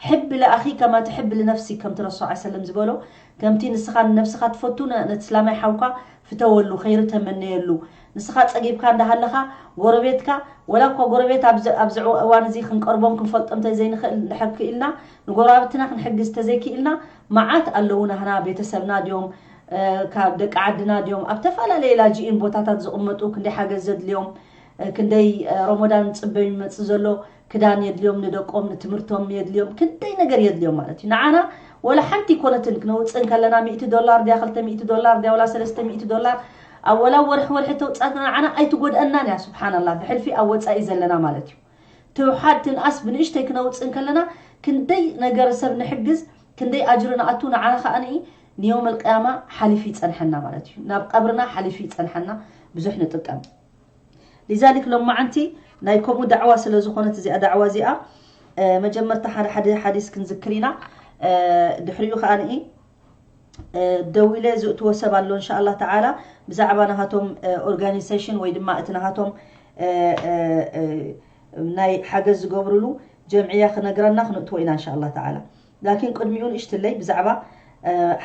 ሕብ ለኣኺ ከማ ትሕብ ልነፍሲ ከምቲ ረሱል ዓ ሰለም ዝበሎ ከምቲ ንስኻ ንነብስኻ ትፈቱ ነቲ ስላማይ ሓውካ ፍተወሉ፣ ኸይሪ ተመነየሉ። ንስኻ ፀጊብካ እንዳሃለኻ ጎረቤትካ ወላ እኳ ጎረቤት ኣብዚ እዋን እዚ ክንቀርቦም ክንፈልጦም ተዘይንኽእል እንድሕር ክኢልና ንጎረባብትና ክንሕግዝ ተዘይክኢልና መዓት ኣለዉ ናህና ቤተሰብና ድዮም ካብ ደቂ ዓድና ድዮም ኣብ ተፈላለየ ላጅኢን ቦታታት ዝቕመጡ ክንደይ ሓገዝ ዘድልዮም ክንደይ ረሞዳን ዝፅበዩ ይመፅእ ዘሎ ክዳን የድልዮም ንደቆም ንትምህርቶም የድልዮም ክንደይ ነገር የድልዮም ማለት እዩ። ንዓና ወላ ሓንቲ ይኮነትን ክነውፅእ እንከለና ሚእቲ ዶላር ድያ ክልተ ሚእቲ ዶላር ድያ ወላ ሰለስተ ሚእቲ ዶላር ኣብ ወላ ወርሒ ወርሒ ተውፃትና ንዓና ኣይትጎድአናን እያ። ስብሓንላ ብሕልፊ ኣብ ወፃኢ ዘለና ማለት እዩ። ትውሓድ ትንኣስ ብንእሽተይ ክነውፅእ እንከለና ክንደይ ነገር ሰብ ንሕግዝ ክንደይ ኣጅሪ ንኣቱ ንዓና ከዓ ንዮም ኣልቅያማ ሓሊፉ ይፀንሐና ማለት እዩ። ናብ ቀብርና ሓሊፉ ይፀንሐና ብዙሕ ንጥቀም። ሊዛሊክ ሎማዓንቲ ናይ ከምኡ ዳዕዋ ስለ ዝኾነት እዚኣ ዳዕዋ እዚኣ መጀመርታ ሓደ ሓደ ሓዲስ ክንዝክር ኢና። ድሕሪኡ ከኣ ንኢ ደዊለ ዝእትዎ ሰብ ኣሎ እንሻ ኣላህ ተዓላ፣ ብዛዕባ ናሃቶም ኦርጋኒዜሽን ወይ ድማ እቲ ናሃቶም ናይ ሓገዝ ዝገብርሉ ጀምዕያ ክነግረና ክነእትዎ ኢና እንሻ ኣላህ ተዓላ። ላኪን ቅድሚኡ ንእሽትለይ ብዛዕባ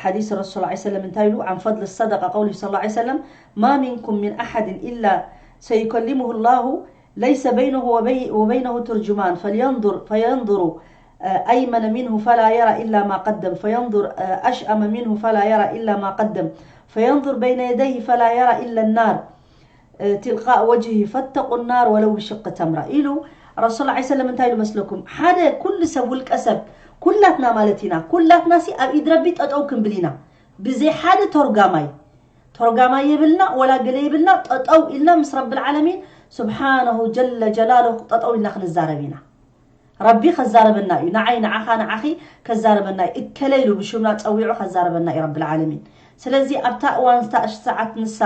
ሓዲስ ረሱል ላ ሰለም እንታይ ኢሉ? عن فضل الصدقة قوله صلى الله عليه وسلم: ما منكم من أحد إلا سيكلمه الله ليس بينه وبي- وبينه ترجمان فلينظر فينظر أيمن منه فلا يرى إلا ما قدم، فينظر أشأم منه فلا يرى إلا ما قدم، فينظر بين يديه فلا يرى إلا النار تلقاء وجهه فاتقوا النار ولو بشق تمرة ኢሉ ረሱል ላ ሰለም። እንታይ ኢሉ መስለኩም? ሓደ ኩሉ ሰብ፣ ውልቀ ሰብ፣ ኩላትና ማለት ኢና፣ ኩላትና ሲ ኣብ ኢድ ረቢ ጠጠው ክንብል ኢና። ብዘይ ሓደ ተርጓማይ፣ ተርጓማይ የብልና ወላ ገለ የብልና፣ ጠጠው ኢልና ምስ ረብል ዓለሚን ስብሓነሁ ጀለ ጀላሉ ጠጠው ኢልና ክንዛረብ ኢና። ረቢ ከዛረበና እዩ። ንዓይ፣ ንዓኻ፣ ንዓኺ ከዛረበና እዩ። እከለ ኢሉ ብሽምና ጸዊዑ ከዛረበና እዩ ረብል ዓለሚን። ስለዚ ኣብታ እዋን፣ እታ ሰዓት ንሳ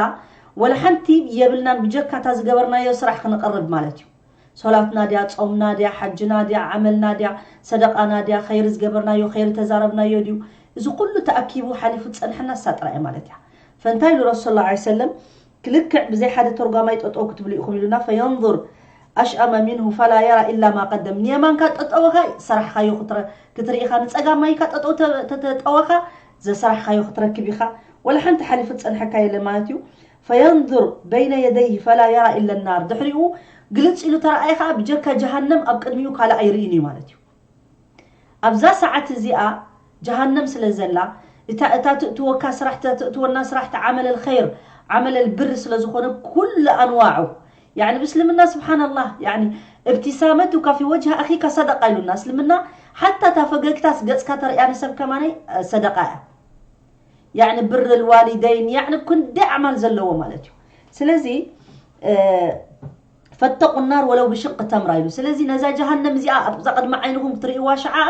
ወላ ሓንቲ የብልናን፣ ብጀካ እታ ዝገበርናዮ ስራሕ ክንቕርብ ማለት እዩ። ሶላትና ድያ፣ ጾምና ድያ፣ ሓጅና ድያ፣ ዓመልና ድያ፣ ሰደቃና ድያ፣ ኸይሪ ዝገበርናዮ፣ ኸይሪ ተዛረብናዮ ድዩ? እዚ ኩሉ ተኣኪቡ ሓሊፉ ዝጸንሐና እሳ ጥራይ እያ ማለት እያ። ፈንታይ ኢሉ ረሱል ላ ሰለም፣ ክልክዕ ብዘይ ሓደ ተርጓማይ ጠጠው ክትብሉ ኢኹም ኢሉና። ፈየንظር ኣሽኣመ ሚንሁ ፈላ የራ ኢላ ማ ቀደም። ንየማንካ ጠጠወኻ ሰራሕኻዮ ክትረ- ክትርኢ ኢኻ፣ ንጸጋማይካ ጠጠው ተ- ተጠወኻ ዘሰራሕኻዮ ክትረክብ ኢኻ። ወላ ሓንቲ ሓሊፉ ዝጸንሐካ የለ ማለት እዩ። ፈየንظር በይነ የደይህ ፈላ የራ ኢለ ናር። ድሕሪኡ ግልጽ ኢሉ ተረኣየ ኸዓ ብጀካ ጀሃነም ኣብ ቅድሚኡ ካልእ ኣይርእን እዩ ማለት እዩ። ኣብዛ ሰዓት እዚኣ ጀሃነም ስለ ዘላ፣ እታ እታ ትእትወካ ስራሕ፣ እታ ትእትወና ስራሕ፣ እታ ዓመል ኣልኸይር፣ ዓመል ኣልብር ስለ ዝኾነ ኩሉ ኣንዋዑ። ያዕኒ ብእስልምና ስብሓንላህ፣ ያዕኒ እብቲሳመቱካ ፊ ወጅህ ኣኺካ ሰደቃ ኢሉና። እስልምና ሓታ እታ ፈገግታስ ገጽካ ተርእያ ንሰብ ከማነይ ሰደቃ እያ። ያዕኒ ብር ልዋሊደይን፣ ያዕኒ ክንደይ ኣዕማል ዘለዎ ማለት እዩ። ስለዚ ፈተቁ ናር ወለው ብሽቅ ተምራ ኢሉ። ስለዚ ነዛ ጀሃነም እዚኣ ኣብዛ ቅድሚ ዓይንኹም ክትርእይዋ ሸዓኣ፣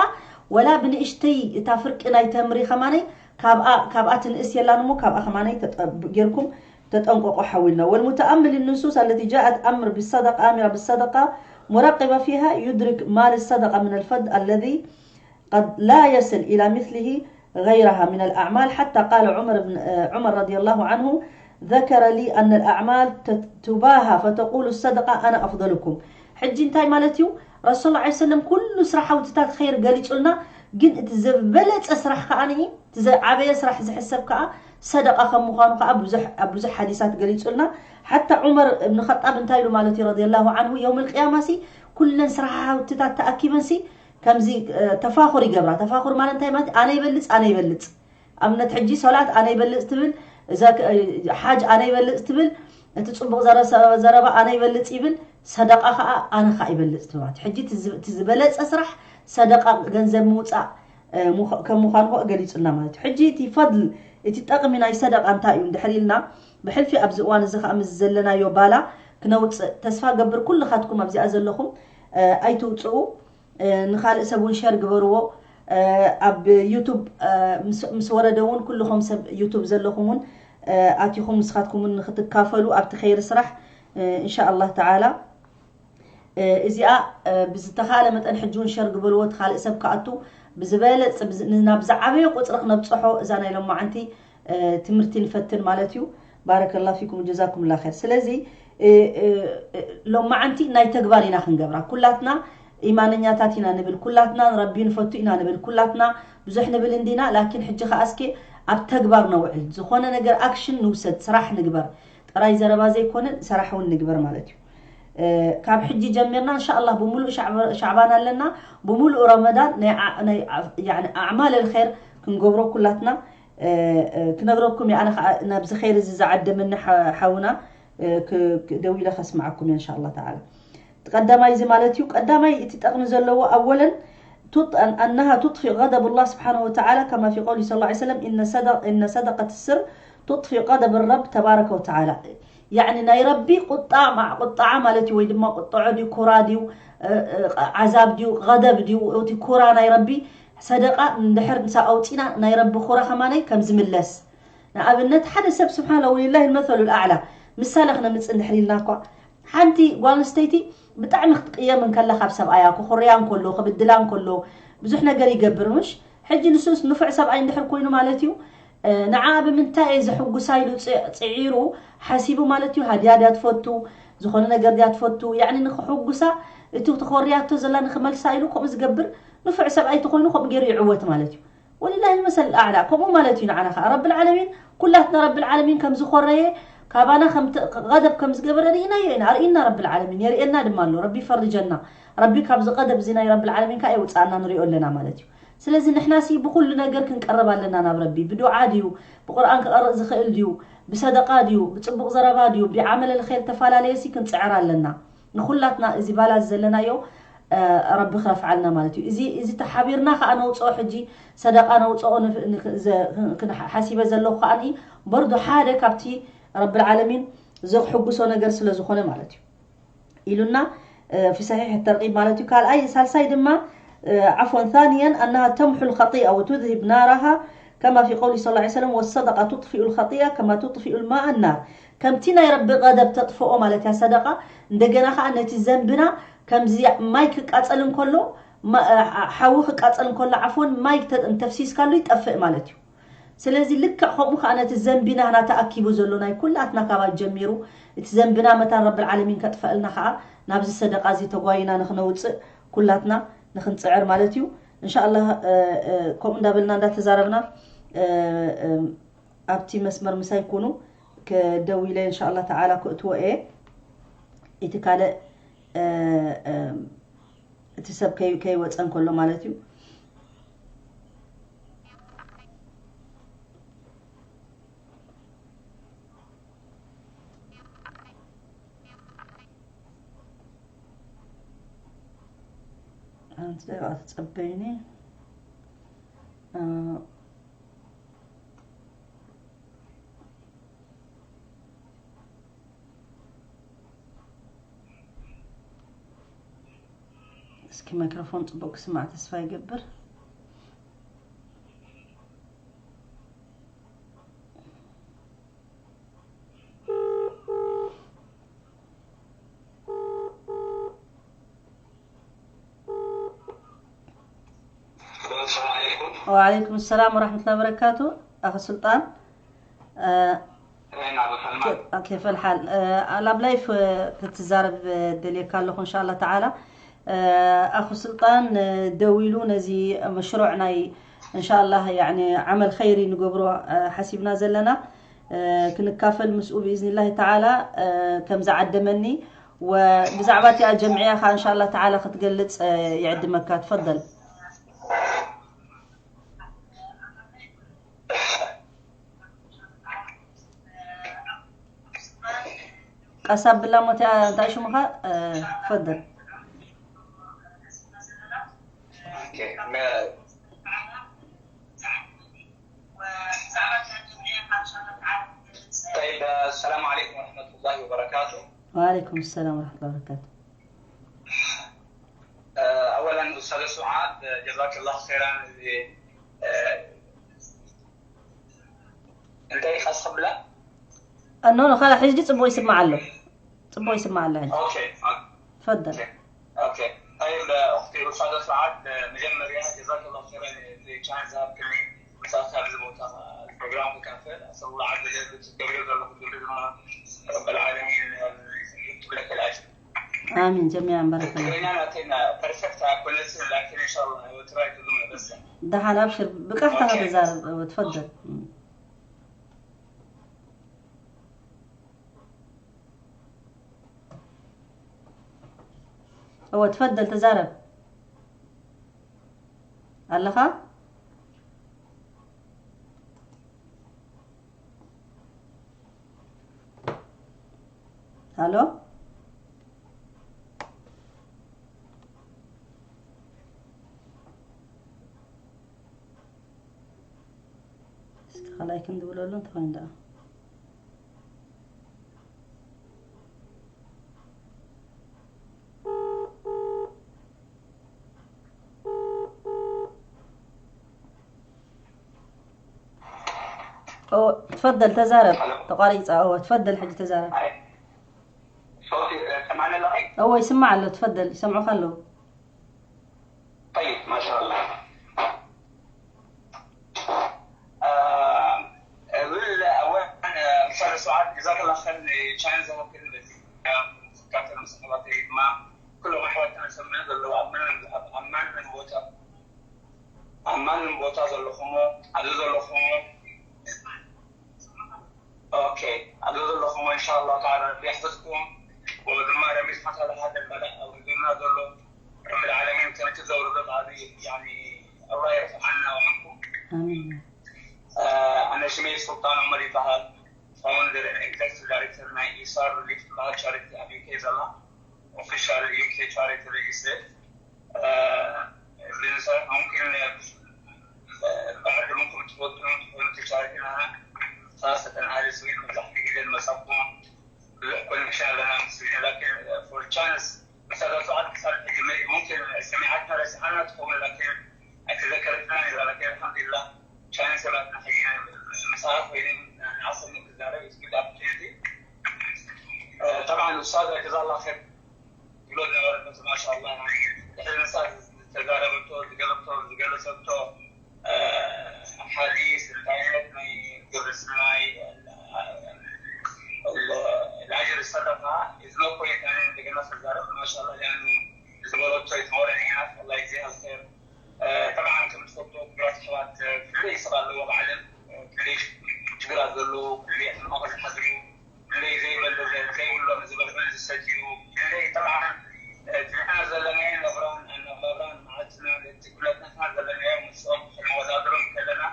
ወላ ብንእሽተይ እታ ፍርቂ ናይ ተምሪ ኸማነይ ካብኣ ካብኣ ትንእስ የላን እሞ፣ ካብኣ ኸማነይ ተጠ- ጌርኩም ተጠንቀቁ ሓዊልና። والمتأمل النصوص التي جاءت أمر بالصدقة، أمر بالصدقة، مراقبة فيها يدرك ما للصدقة من الفضل الذي قد لا يصل إلى مثله غيرها من الأعمال، حتى قال عمر بن عمر رضي الله عنه: ذكر لي أن الأعمال تباهى فتقول الصدقة أنا أفضلكم. ሕጂ እንታይ ማለት እዩ? ረሱል ላ ሰለም ኩሉ ስራሓውትታት ኸይር ገሊጹልና፣ ግን እቲ ዝበለጸ ስራሕ ከኣ እቲ ዝዓበየ ስራሕ ዝሕሰብ ከኣ ሰደቃ ከም ምዃኑ ከኣ ብዙሕ ኣብ ብዙሕ ሓዲሳት ገሊጹልና። ሓታ ዑመር እብን ኸጣብ እንታይ ኢሉ ማለት እዩ ረዲየላሁ ዓንሁ፣ የውም ልቅያማ ሲ ኩለን ስራሓውትታት ተኣኪበን ሲ ከምዚ ተፋኹር ይገብራ። ተፋኹር ማለት እንታይ ማለት? ኣነ ይበልጽ፣ ኣነ ይበልጽ። ኣብነት ሕጂ ሶላት ኣነ ይበልጽ ትብል፣ ሓጅ ኣነ ይበልጽ ትብል፣ እቲ ጽቡቕ ዘረባ ኣነ ይበልጽ ይብል፣ ሰደቃ ከኣ ኣነ ከኣ ይበልጽ ትብል። ሕጂ እቲ ዝበለጸ ስራሕ ሰደቃ፣ ገንዘብ ምውጻእ ከም ምዃኑ ከኣ ገሊጹልና ማለት እዩ። ሕጂ እቲ ፈድል፣ እቲ ጠቕሚ ናይ ሰደቃ እንታይ እዩ እንድሕር ኢልና፣ ብሕልፊ ኣብዚ እዋን እዚ ከኣ ምስ ዘለናዮ ባላ ክነውጽእ ተስፋ ገብር። ኩልኻትኩም ኣብዚኣ ዘለኹም ኣይትውጽኡ። ንኻልእ ሰብ እውን ሸር ግበርዎ። ኣብ ዩቱብ ምስ ወረደ እውን ኩልኹም ሰብ ዩቱብ ዘለኹም እውን ኣቲኹም ንስኻትኩም እውን ንክትካፈሉ ኣብቲ ኸይሪ ስራሕ እንሻ ኣላህ ተዓላ። እዚኣ ብዝተኻለ መጠን ሕጂ እውን ሸር ግበርዎ፣ እቲ ካልእ ሰብ ክኣቱ ብዝበለፅ ናብ ዝዓበየ ቁፅሪ ክነብፅሖ እዛ ናይ ሎማዓንቲ ትምህርቲ ንፈትን ማለት እዩ። ባረከላ ፊኩም ጀዛኩም ላ ር። ስለዚ ሎማዓንቲ ናይ ተግባር ኢና ክንገብራ። ኩላትና ኢማነኛታት ኢና ንብል፣ ኩላትና ንረቢ ንፈቱ ኢና ንብል፣ ኩላትና ብዙሕ ንብል እንዲና። ላኪን ሕጂ ከኣ እስኪ ኣብ ተግባር ነውዕል። ዝኾነ ነገር ኣክሽን ንውሰድ፣ ስራሕ ንግበር። ጥራይ ዘረባ ዘይኮነ ሰራሕ እውን ንግበር ማለት እዩ። ካብ ሕጂ ጀሚርና እንሻ ኣላህ ብምሉእ ሻዕባን ኣለና፣ ብምሉእ ረመዳን ናይ ኣዕማል ልኸይር ክንገብሮ ኩላትና ክነግረኩም እየ። ኣነ ከዓ ናብዚ ኸይር እዚ ዝዓደመኒ ሓውና ደው ኢለ ከስምዓኩም እየ እንሻ ኣላህ ተዓላ። ቀዳማይ እዚ ማለት እዩ። ቀዳማይ እቲ ጠቕሚ ዘለዎ ኣወለን أنها تطفئ غضب الله سبحانه وتعالى كما في قوله صلى الله عليه وسلم إن صدق إن صدقة السر تطفئ غضب الرب تبارك وتعالى። ያዕኒ ናይ ረቢ ቁጣ ቁጣዓ ማለት እዩ፣ ወይ ድማ ቁጥዖ ድዩ፣ ኩራ ድዩ፣ ዓዛብ ድዩ፣ ገደብ ድዩ፣ እቲ ኩራ ናይ ረቢ ሰደቃ እንድሕር ንሳ ኣውፂና ናይ ረቢ ኩራ ከማነይ ከም ዝምለስ። ንኣብነት ሓደ ሰብ ስብሓን ላ ወሊላሂ ልመሰሉ ልኣዕላ ምሳሌ ክነምፅእ እንድሕር ኢልና እኳ ሓንቲ ጓል ኣንስተይቲ ብጣዕሚ ክትቅየም እንከላ ካብ ሰብኣያ፣ ክኹርያ እንከሎ፣ ክብድላ እንከሎ፣ ብዙሕ ነገር ይገብር፣ ምሽ? ሕጂ ንሱስ ንፉዕ ሰብኣይ እንድሕር ኮይኑ ማለት እዩ፣ እ፣ ንዓ ብምንታይ እየ ዘሕጉሳ ኢሉ ጽ-፣ ጽዒሩ ሓሲቡ ማለት እዩ። ሃድያ ድያ ትፈቱ፣ ዝኾነ ነገር ድያ ትፈቱ፣ ያዕኒ ንኽሕጉሳ፣ እቲ ተኾርያቶ ዘላ ንኽመልሳ ኢሉ ከምኡ ዝገብር ንፉዕ ሰብኣይ ተኾይኑ ከምኡ ገይሩ ይዕወት ማለት እዩ። ወሊላሂ መሰል ኣዕላ። ከምኡ ማለት እዩ ንዓና ኸዓ። ረብል ዓለሚን፣ ኩላትና ረብል ዓለሚን ከም ዝኾረየ፣ ካባና ከም ተ-፣ ገደብ ከም ዝገበረ ርኢናዮ ኢና። ኣርእና ረብል ዓለሚን፣ የርእየና ድማ ኣሎ። ረቢ ይፈርጀና። ረቢ ካብዚ ገደብ እዚ ናይ ረብል ዓለሚን ከኣ የውፅኣና፣ ንሪኦ ኣለና ማለት እዩ። ስለዚ ንሕና ሲ ብኹሉ ነገር ክንቀርብ ኣለና ናብ ረቢ። ብዱዓ ድዩ፣ ብቁርኣን ክቐርእ ዝኽእል ድዩ፣ ብሰደቃ ድዩ፣ ብፅቡቕ ዘረባ ድዩ፣ ብዓመል ኣልኸይር ተፈላለየ ሲ ክንፅዕር ኣለና። ንኹላትና እዚ ባላንስ ዘለናዮ፣ እ፣ ረቢ ክረፍዓልና ማለት እዩ። እዚ፣ እዚ ተሓቢርና ከኣ ነውፅኦ፣ ሕጂ ሰደቃ ነውፅኦ ንፍ-፣ ንክ-፣ ዘ-፣ ክን-፣ ሓሲበ ዘለኹ ከኣ በርዶ ሓደ ካብቲ ረብል ዓለሚን ዘክሕጉሶ ነገር ስለ ዝኾነ ማለት እዩ። ኢሉና፣ እ፣ في صحيح الترغيب ማለት እዩ። ካልኣይ፣ ሳልሳይ ድማ፣ እ፣ عفوا، ثانيا أنها تمحو الخطيئة وتذهب نارها كما في قوله صلى الله عليه وسلم: والصدقة تطفئ الخطيئة كما تطفئ الماء النار። ከምቲ ናይ ረቢ ገደብ ተጥፍኦ ማለት እያ ሰደቃ፣ እንደገና ኸዓ ነቲ ዘንብና ከምዚ ማይ ክቃጸል እንከሎ፣ ማ-፣ ሓዊ ክቃጸል እንከሎ፣ ዓፎን ማይ ተ-፣ እንተፍሲስካሉ ይጠፍእ ማለት እዩ። ስለዚ ልክዕ ከምኡ ከኣ ነቲ ዘንቢ ናህና ተኣኪቡ ዘሎ ናይ ኩላትና ካባት ጀሚሩ፣ እቲ ዘንብና መታን ረብል ዓለሚን ከጥፈኣልና ከኣ ናብዚ ሰደቃ እዚ ተጓይና ንኽነውጽእ ኩላትና ንኽንጽዕር ማለት እዩ። እንሻኣላህ፣ እ፣ እ፣ ከምኡ እንዳበልና እንዳተዛረብና፣ እ፣ እ፣ ኣብቲ መስመር ምሳይ ኩኑ፣ ክደው ኢለ እንሻኣላህ ተዓላ ክእትዎ እየ። እቲ ካልእ፣ እ፣ እ፣ እቲ ሰብ ከይ-፣ ከይወጸ እንከሎ ማለት እዩ። ሓንቲ ደቂቃ ተጸበይኒ። እ፣ እስኪ ማይክሮፎን ጽቡቅ ክስማዕ ተስፋ ይገብር። ሰላም ዓለይኩም። ወዓለይኩም ሰላም ወራህመቱላሂ ወበረካቱ። ኣኺ ሱልጣን፣ እ፣ ኬፍ ኣልሓል? እ፣ ኣብ ላይፍ፣ እ፣ ክትዛረብ፣ እ፣ ደልየካ ኣለኹ እንሻላ ተዓላ። እ፣ ኣኹ ሱልጣን፣ እ፣ ደዊሉ ነዚ መሽሩዕ ናይ እንሻላ፣ ያዕኒ፣ ዓመል ኸይሪ ንገብሮ፣ እ፣ ሓሲብና ዘለና፣ እ፣ ክንካፈል ምስኡ ብኢዝኒላሂ ተዓላ፣ እ፣ ከም ዝዓደመኒ ወብዛዕባ እቲኣ ጀምዕያ ኸዓ እንሻላ ተዓላ ክትገልጽ፣ እ፣ ይዕድመካ። ትፈደል። ቀስ ኣብላ እሞ እቲኣ እንታይ ሽሙኻ? እ፣ ትፈደል። ኦኬ፣ መ-፣ طيب، السلام عليكم ورحمة الله وبركاته. وعليكم السلام ورحمة الله وبركاته. أولا أستاذة سعاد، جزاك الله خيرا. እንታይ ቀስ ክብላ? ኖ፣ ኖ፣ ኸላ ሕጂ ጽቡቕ ይስማዕ ኣሎ። ጽቡቕ ይስማዕ ኣሎ ሕጂ። ኦኬ። ትፈደል። ኦኬ። طيب، أختي أستاذة سعاد، መጀመርያ جزاك الله خيرا እቲ ቻንስ ዝሃብክኒ ምሳኻ ኣብዚ ቦታ ፕሮግራም ክካፈል። أسأل الله عز وجل ትገብርዮ ዘለኹም ኩሉ ድማ ረበል ዓለሚን يكتب لك الأجر. ኣሚን ጀሚዓን ባረከላ። ትግርኛ ናተይ ፐርፌክት ኣይኮነትን፣ ላኪን ኢንሻላህ I will try to do my best. ደሓን ኣብሽር፣ ብቃሕታ ኦኬ። ከተዛረብ፣ እወ፣ ትፈደል። እወ፣ ትፈደል፣ ተዛረብ። ኣለኻ? ሃሎ? እስኪ ኸላይ ክንድውለሉ እንተኾይኑ ደኣ። ኦ፣ ትፈደል ተዛረብ። ሃሎ። ተቋሪጻ። ኦ፣ ትፈደል ሕጂ ተዛረብ። ኣይ፣ ሶፊ፣ እወ ይስማዕ ኣሎ፣ ትፈደል፣ ይሰምዑኻ ኣለዉ። طيب ما شاء الله. آه، أولا، أولا، آه، أستاذ سعاد، جزاك الله خير، ቻንስ ወክል በዚ፣ آه، كابتن مصطفى ما كلهم أحوال تنسمع ذلوا أمان، أمان من بوتا، أمان من بوتا ذلوا خمو، عدو ذلوا خمو. ኦኬ፣ ኣብዚ ዘለኹም እንሻላ ተዓላ ረቢ ይሕፍዝኩም። ወድማ ረቢ ስብሓን ተዓላ ሓደ በላእ ኣውሪዱና ዘሎ ረቢ ልዓለሚን ከምቲ ዘውርዶ ብዓቢ ያኒ ኣላ የርፍዓና ወዓንኩም። ኣሚን። ኣነ ሽመይ ሱልጣን ዑመር ይበሃል። ፋውንደር ኤግዘክቲቭ ዳይሬክተር ናይ ኢሳር ሪሊፍ ዝበሃል ቻሪቲ ኣብ ዩኬ ዘላ ኦፊሻል ዩኬ ቻሪቲ ሬጅስትር ብንሰ ሙምኪን ባዕድምኩም ትወጥኑ ትኾኑ ተቻሪቲ ናና ሳሰተን ኣለ ስዊድ መብዛሕቲ ግዜ ንመጻኩም ብዙሕ ኮኔክሽን ኣለና ምስ ስዊድ ላኪን ፎር ቻንስ መሳጋቱ ዓድ ክሳብ ሕጂ መ- ሙምኪን ሰሚዓትና ረሲዓና ትኸውን ላኪን ኣይተዘከረትና ነራ ላኪን ኣልሓምዱሊላህ ቻንስ ሰባትና ሕጂ ምሳኣ ኮይነ ንዓኹም ክዛረብ ስዊድ ኣፕርቹኒቲ ጠብዓን ኡስታዝ ጀዛላ ኸይር ዝብሎ ዝነበረ ማሻላ ድሕሪ ንሳ ዝተዛረበቶ ዝገለቶ ዝገለሰቶ ሓዲስ እንታይ ዓይነት ናይ ግብረ ሰናይ ላጅር ሰደቃ is no point ኣነ እንደገና ተዛረብ ማሻላ ሊኣኑ ዝበለቶ ይትመረ ኒያት ኣላ ይግዜ ኣልኸር ጠብዓን ከም ትፈልጡ ክብራት ኣሕዋት ፍልይ ሰብ ኣለዎ ብዓለም ፍልይ ሽግራት ዘለዉ ፍልይ ሕማቕ ዝሓዝሩ ፍልይ ዘይበሉ ዘይብሎም ዝበልዑን ዝሰትዩ ፍልይ ጠብዓን እቲ ንሕና ዘለናዮ ነብራን ኣነባብራን መዓልትና እቲ ኩነት ንሕና ዘለናዮ ምስኦም ክንወዳድሮም ከለና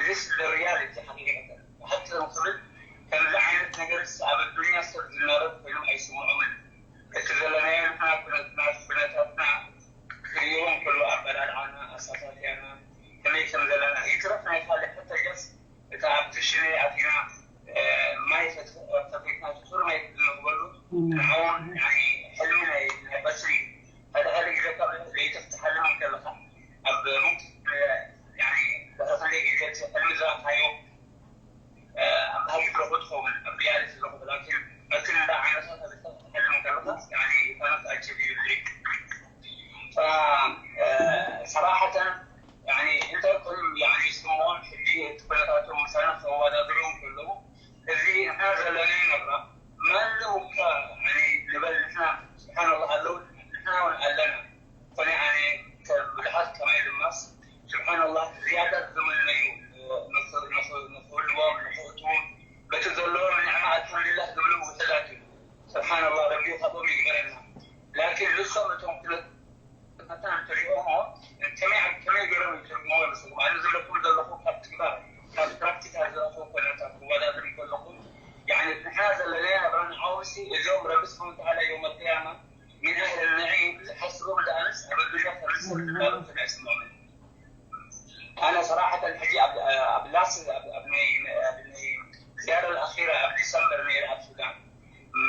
this the reality ሓቂቀተን ብሓቂ ክብል ከምዚ ዓይነት ነገር ኣብ ኣዱኛ ሰብ ዝናረብ ኮይኖም ኣይስምዖምን እቲ ዘለናዮ ንሕና ኩነትና ኩነታትና ክሪእዎም ከሎ ኣበላልዓና ኣሳታትያና ከመይ ከም ዘለና ይትረፍ ናይ ካልእ ሕተገስ እታ ኣብቲ ሽነ ኣቲና ማይ ፈቲትና ትሑር ማይ ንረኽበሉ ንዓውን ሕልሚ ናይ ናይ በስሪ ሓደ ሓደ ግዜ ካብ ለይቲ ክትሓልም ከለኻ ኣብ ሙምኪን ድሕሪ ክንደይ ግዜ እቲ ሕልሚ ዝረኣኻዮ ኣብ ባህጊ ትረኽቦ ትኸውን ኣብ ሪያሊቲ ትረኽቦ ላኪን መክን እንዳ ዓይነታት ኣብ ትሕልም ከለኻ ካነት ኣችብ ይብል صراحة يعني انت كل يعني يسمون في الدين كل تاتو مسانا فوادادرون كلهم الذي هذا لنا نبرة ما له يعني نبل نحن سبحان الله لو نحن ونعلنا فنعني كبدحات كما يدمس سبحان الله زيادة زمن ليو نخلوهم نخوتهم بتزلون نعمة الحمد لله زمن وتذاكر سبحان الله ربي خبر يقبلنا لكن لسه متوكلت ኣታ እንተሪኦሞ ከመይ ከመይ ገይሮም ይትርጉሞ ይመስለኩም ኣነ ዝብለኩም ዘለኹ ካብ ትግባር ካብ ፕራክቲካል ዝረኽቡ ኮይነታ ክወዳደር ከለኹ يعني ንሕና ዘለና ናብራን ዓውሲ እዞም ረቢ ስብሓን ተዓላ የውም ኣልቅያማ من أهل النعيم ዝሓስቦም ዝኣነስ ኣብ ኣዱኛ ከምስል ዝዳረጉ ኣይስምዖምን ኣነ ሰራሕተን ሕጂ ኣብ ላስ ኣብ ናይ ዝያዳ ኣኺራ ኣብ ዲሰምበር ነይረ ኣብ ሱዳን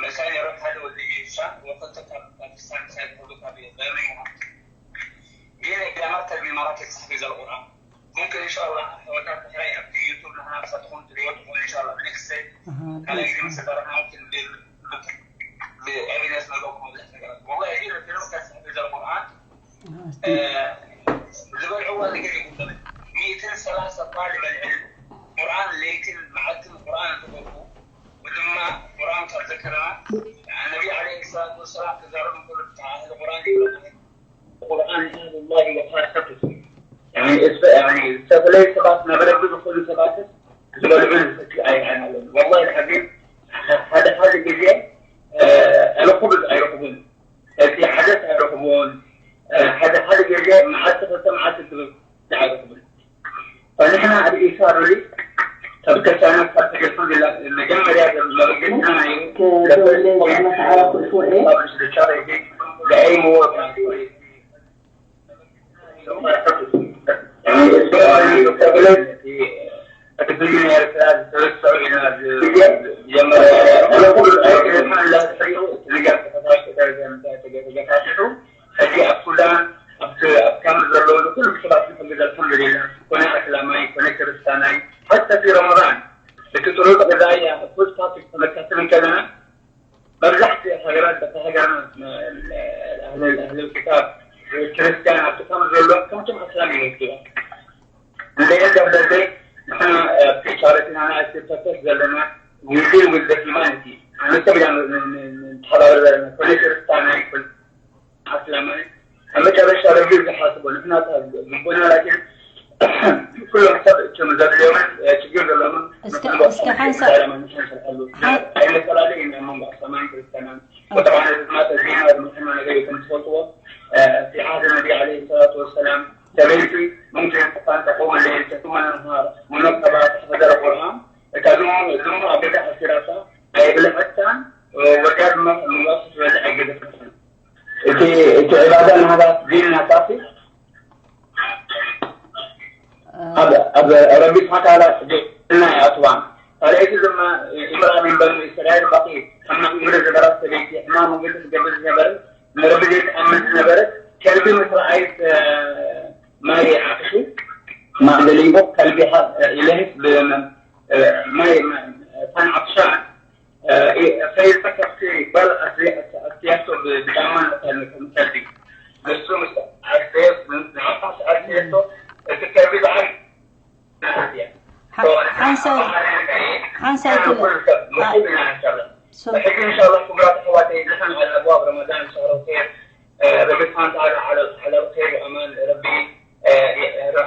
መሳይ ነይረ ሓደ ወዲ ሂሻ ወክልተ ካብ ፓኪስታን ሳይ ዝኸዱ ካብ በርሚንግሃም ግን ዳማት ተልሚማራት የተጻሕፈ ዘለ ቁርኣን ممكن ان شاء الله احوالات بحرية في يوتيوب نحن نفسكم تريد ان شاء الله next day على يدي مصدر ممكن ب evidence نلقاكم والله يجي في نفس القرآن ዝበልዕዋ ነገር ይቁጠር ሚእትን ሰላሳ ጣልብ ኣልዕልም ቁርኣን ለይትን መዓልትን ቁርኣን እንትገብሩ ድማ ቁርኣን ካብ ዘከረና ነቢ ዓለይሂ ሰላቱ ወሰላም ክዛረቡ እንከሎ ብታ ኣህሊ ቁርኣን ይብለና ቁርኣን ኣህሉላሂ ወኻሰቱ ዝተፈለዩ ሰባት ናብ ረቢ ዝኾኑ ሰባት ዝበልዑን ዝሰትዩ ኣይረኣናለን ወላሂ ልዓዚም ሓደ ሓደ ግዜ ረኹብ ኣይረኹብን እቲ ዓደት ኣይረኽብዎን ሓደ ሓደ ግዜ መዓልቲ ክልተ መዓልቲ ትብል ኣይረኽብን ንሕና ኣብ ኢሳር ሪሊ ካብ ክርስቲያናት ካብ ተገልጹ መጀመርያ መበገስና ናይ ለአይምዎ ሕጂ ኣብ ሱዳን ኣብ ካምፕ ዘለዉ ኩሉ ሰባት ንሕግዝ ኣልሓምዱሊላህ ኮነ ኣስላማይ ኮነ ክርስታናይ ሓታ ፊ ረመዳን እቲ ጥሩጥ ገዛያ ፉድ ፓኬት ክንከፍል እንከለና መብዛሕትኡ ሃገራት፣ በቲ ሃገርና፣ ኣህል ኣህል ክታብ ክርስቲያን ኣብቲ ከም ዘሎ ከምቶም ኣስላም ይወስድዋ። እንደገና ደብዳቤ ንሕና ኣብቲ ቻሪቲና ንኣሽቱ ፐርፐስ ዘለና፣ we deal with the humanity። ንሰብ ኢና ን- ን- ን- ንተሓባበር ዘለና፣ ኮነ ክርስቲያን ኣይኩን ኣስላማይ። ኣብ መጨረሻ ረቢ ዝሓስቦ ንሕና ካብ ልቦና ላኪን ኩሎም ሰብ እቶም ዘድልዮምን ችግር ዘለምን እስከ- እስከ ሓንሳእ- ኣይመፈላለዩ ኢና መንጎ ኣስላማይን ክርስቲያናን። ወጠባነ ዝማተ ዜና ዝምሕና ነገር እዩ ከም ትፈልጥዎ። ፊ ዓህድ ነቢ ዓለይሂ ሰላቱ ወሰላም ሰበይቲ ሙምኪን እኳ እንተቆመ ለይል ተስመና ነሃር ሙነቀባ ተሕፈዘረ ቁርኣን እታ ዝሙ ዝሙ ኣብ ቤታ ኣሲራታ ኣይብለዐታን። ወዳድ መ- መባሱ ዝበለ ኣይገደፈታን። እቲ እቲ ዕባዳ ናህዳ ዲን ናታሲ ኣብ ኣብ ረቢ ስብሓን ተዓላ ጀና ይኣትዋ። ካልኣይቲ ድማ እምርኣ ምን በኒ እስራኤል ባቂ ከም ናእምረ ዝነበራት ሰበይቲ ሕማ መንገዲ ትገብር ዝነበርን ንረቢ ዘይትኣምን ዝነበረት ከልቢ ምስ ረኣይት ማይ ዓቅሱ ማእዘሊንጎ ከልቢ ኢለህስ ማይ ታን ዓጥሻ ከይልካ ካብቲ ጓል ኣስያቶ ብጫማ ንታልሚ ከምሰልቲ ንሱ ምስ ኣስያቶ ንዓፋስ ኣስያቶ እቲ ከልቢ በዓል ሓንሳይ ሓንሳይ ትለ ሱል ሕጂ እንሻላ ክቡራት ኣሕዋተይ ንሕና ኣብ ኣብዋብ ረመዳን ሻህረ ኸይር ረቢ ስብሓን ተዓላ ዓላ ኸይር ኣማን ረቢ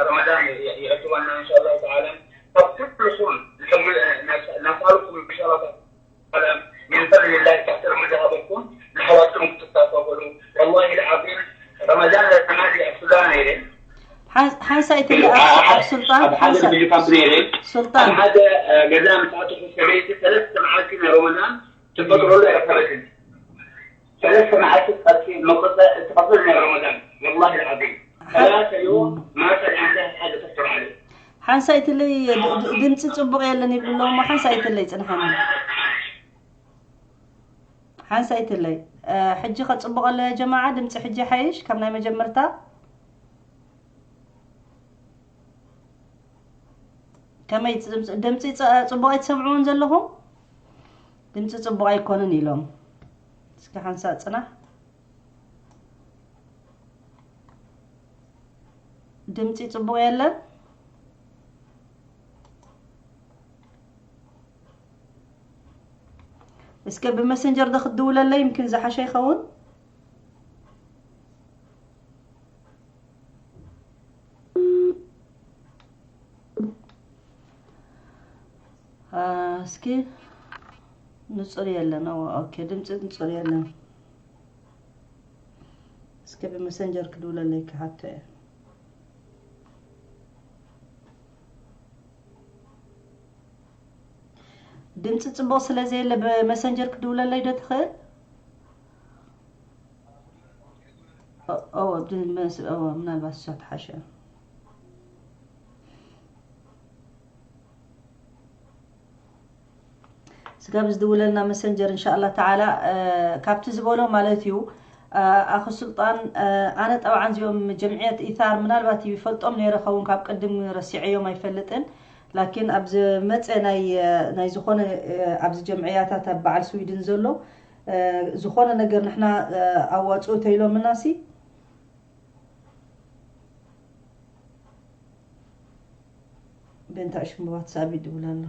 ረመዳን የእትወና እንሻላ ተዓላ ካብ ኩልኩም ናሳልኩም እንሻላ ሰላም ምን ፈድሊላህ ተሕተርሙ ዝሃበኩም ንኣሕዋትኩም ክትካፈሉ ወላሂ ልዓዚም ረመዳን ለተናዲ ኣብ ሱዳን ነይረ። ሓንሳይ ትለ ኣብ ሱልጣን ኣብ ሓደ ሓንሳይ ቪድዮ ካምፕ ነይረ። ሱልጣን ኣብ ሓደ ገዛ ምስ ኣተኹ ሰበይቲ ሰለስተ መዓልቲ ናይ ረመዳን ትፈጥረሉ ኣይረከበትን። ሰለስተ መዓልቲ ጸጥቲ መቆጸ ትፈጥር ናይ ረመዳን ወላሂ ልዓዚም ሰላተ ዮም ማሳ ሓንሳይ ትለይ ድምፂ ፅቡቕ የለን ይብሉ ኣለዉ እሞ ሓንሳይ ትለይ ፅንሓና ሓንሳይ ትለይ ሕጂ ከፅቡቕ ኣሎ ጀማዓ ድምፂ ሕጂ ሓይሽ ካብ ናይ መጀመርታ ከመይ ድምፂ ፅቡቕ ኣይትሰምዕዎን ዘለኹም ድምፂ ፅቡቕ ኣይኮንን ኢሎም እስኪ ሓንሳእ ፅናሕ ድምፂ ፅቡቕ የለን እስከ ብመሰንጀር ዶ ክትድውለለይ ይምክን ዝሓሸ ይኸውን እስኪ ንፁር የለን ኦኬ ድምፂ ንፁር የለን እስከ ብመሰንጀር ክድውለለይ ክሓቶ እየ ድምፂ ፅቡቕ ስለ ዘየለ ብመሰንጀር ክድውለለይ ዶ ትኽእል ምናልባት እሷ ትሓሸ ስጋብ ዝድውለልና መሰንጀር እንሻ ኣላ ተዓላ ካብቲ ዝበሎ ማለት እዩ ኣኺ ሱልጣን ኣነ ጠብዓን እዚኦም ጀምዕየት ኢታር ምናልባት እዩ ይፈልጦም ነይረ ኸውን ካብ ቅድም ረሲዐዮም ኣይፈልጥን ላኪን ኣብ ዝመፀ ናይ ናይ ዝኾነ ኣብዚ ጀምዕያታት ኣብ በዓል ስዊድን ዘሎ ዝኾነ ነገር ንሕና ኣዋፅኡ ተይሎምና ሲ ቤንታ ሽምባት ሳቢ ድብል ኣሎ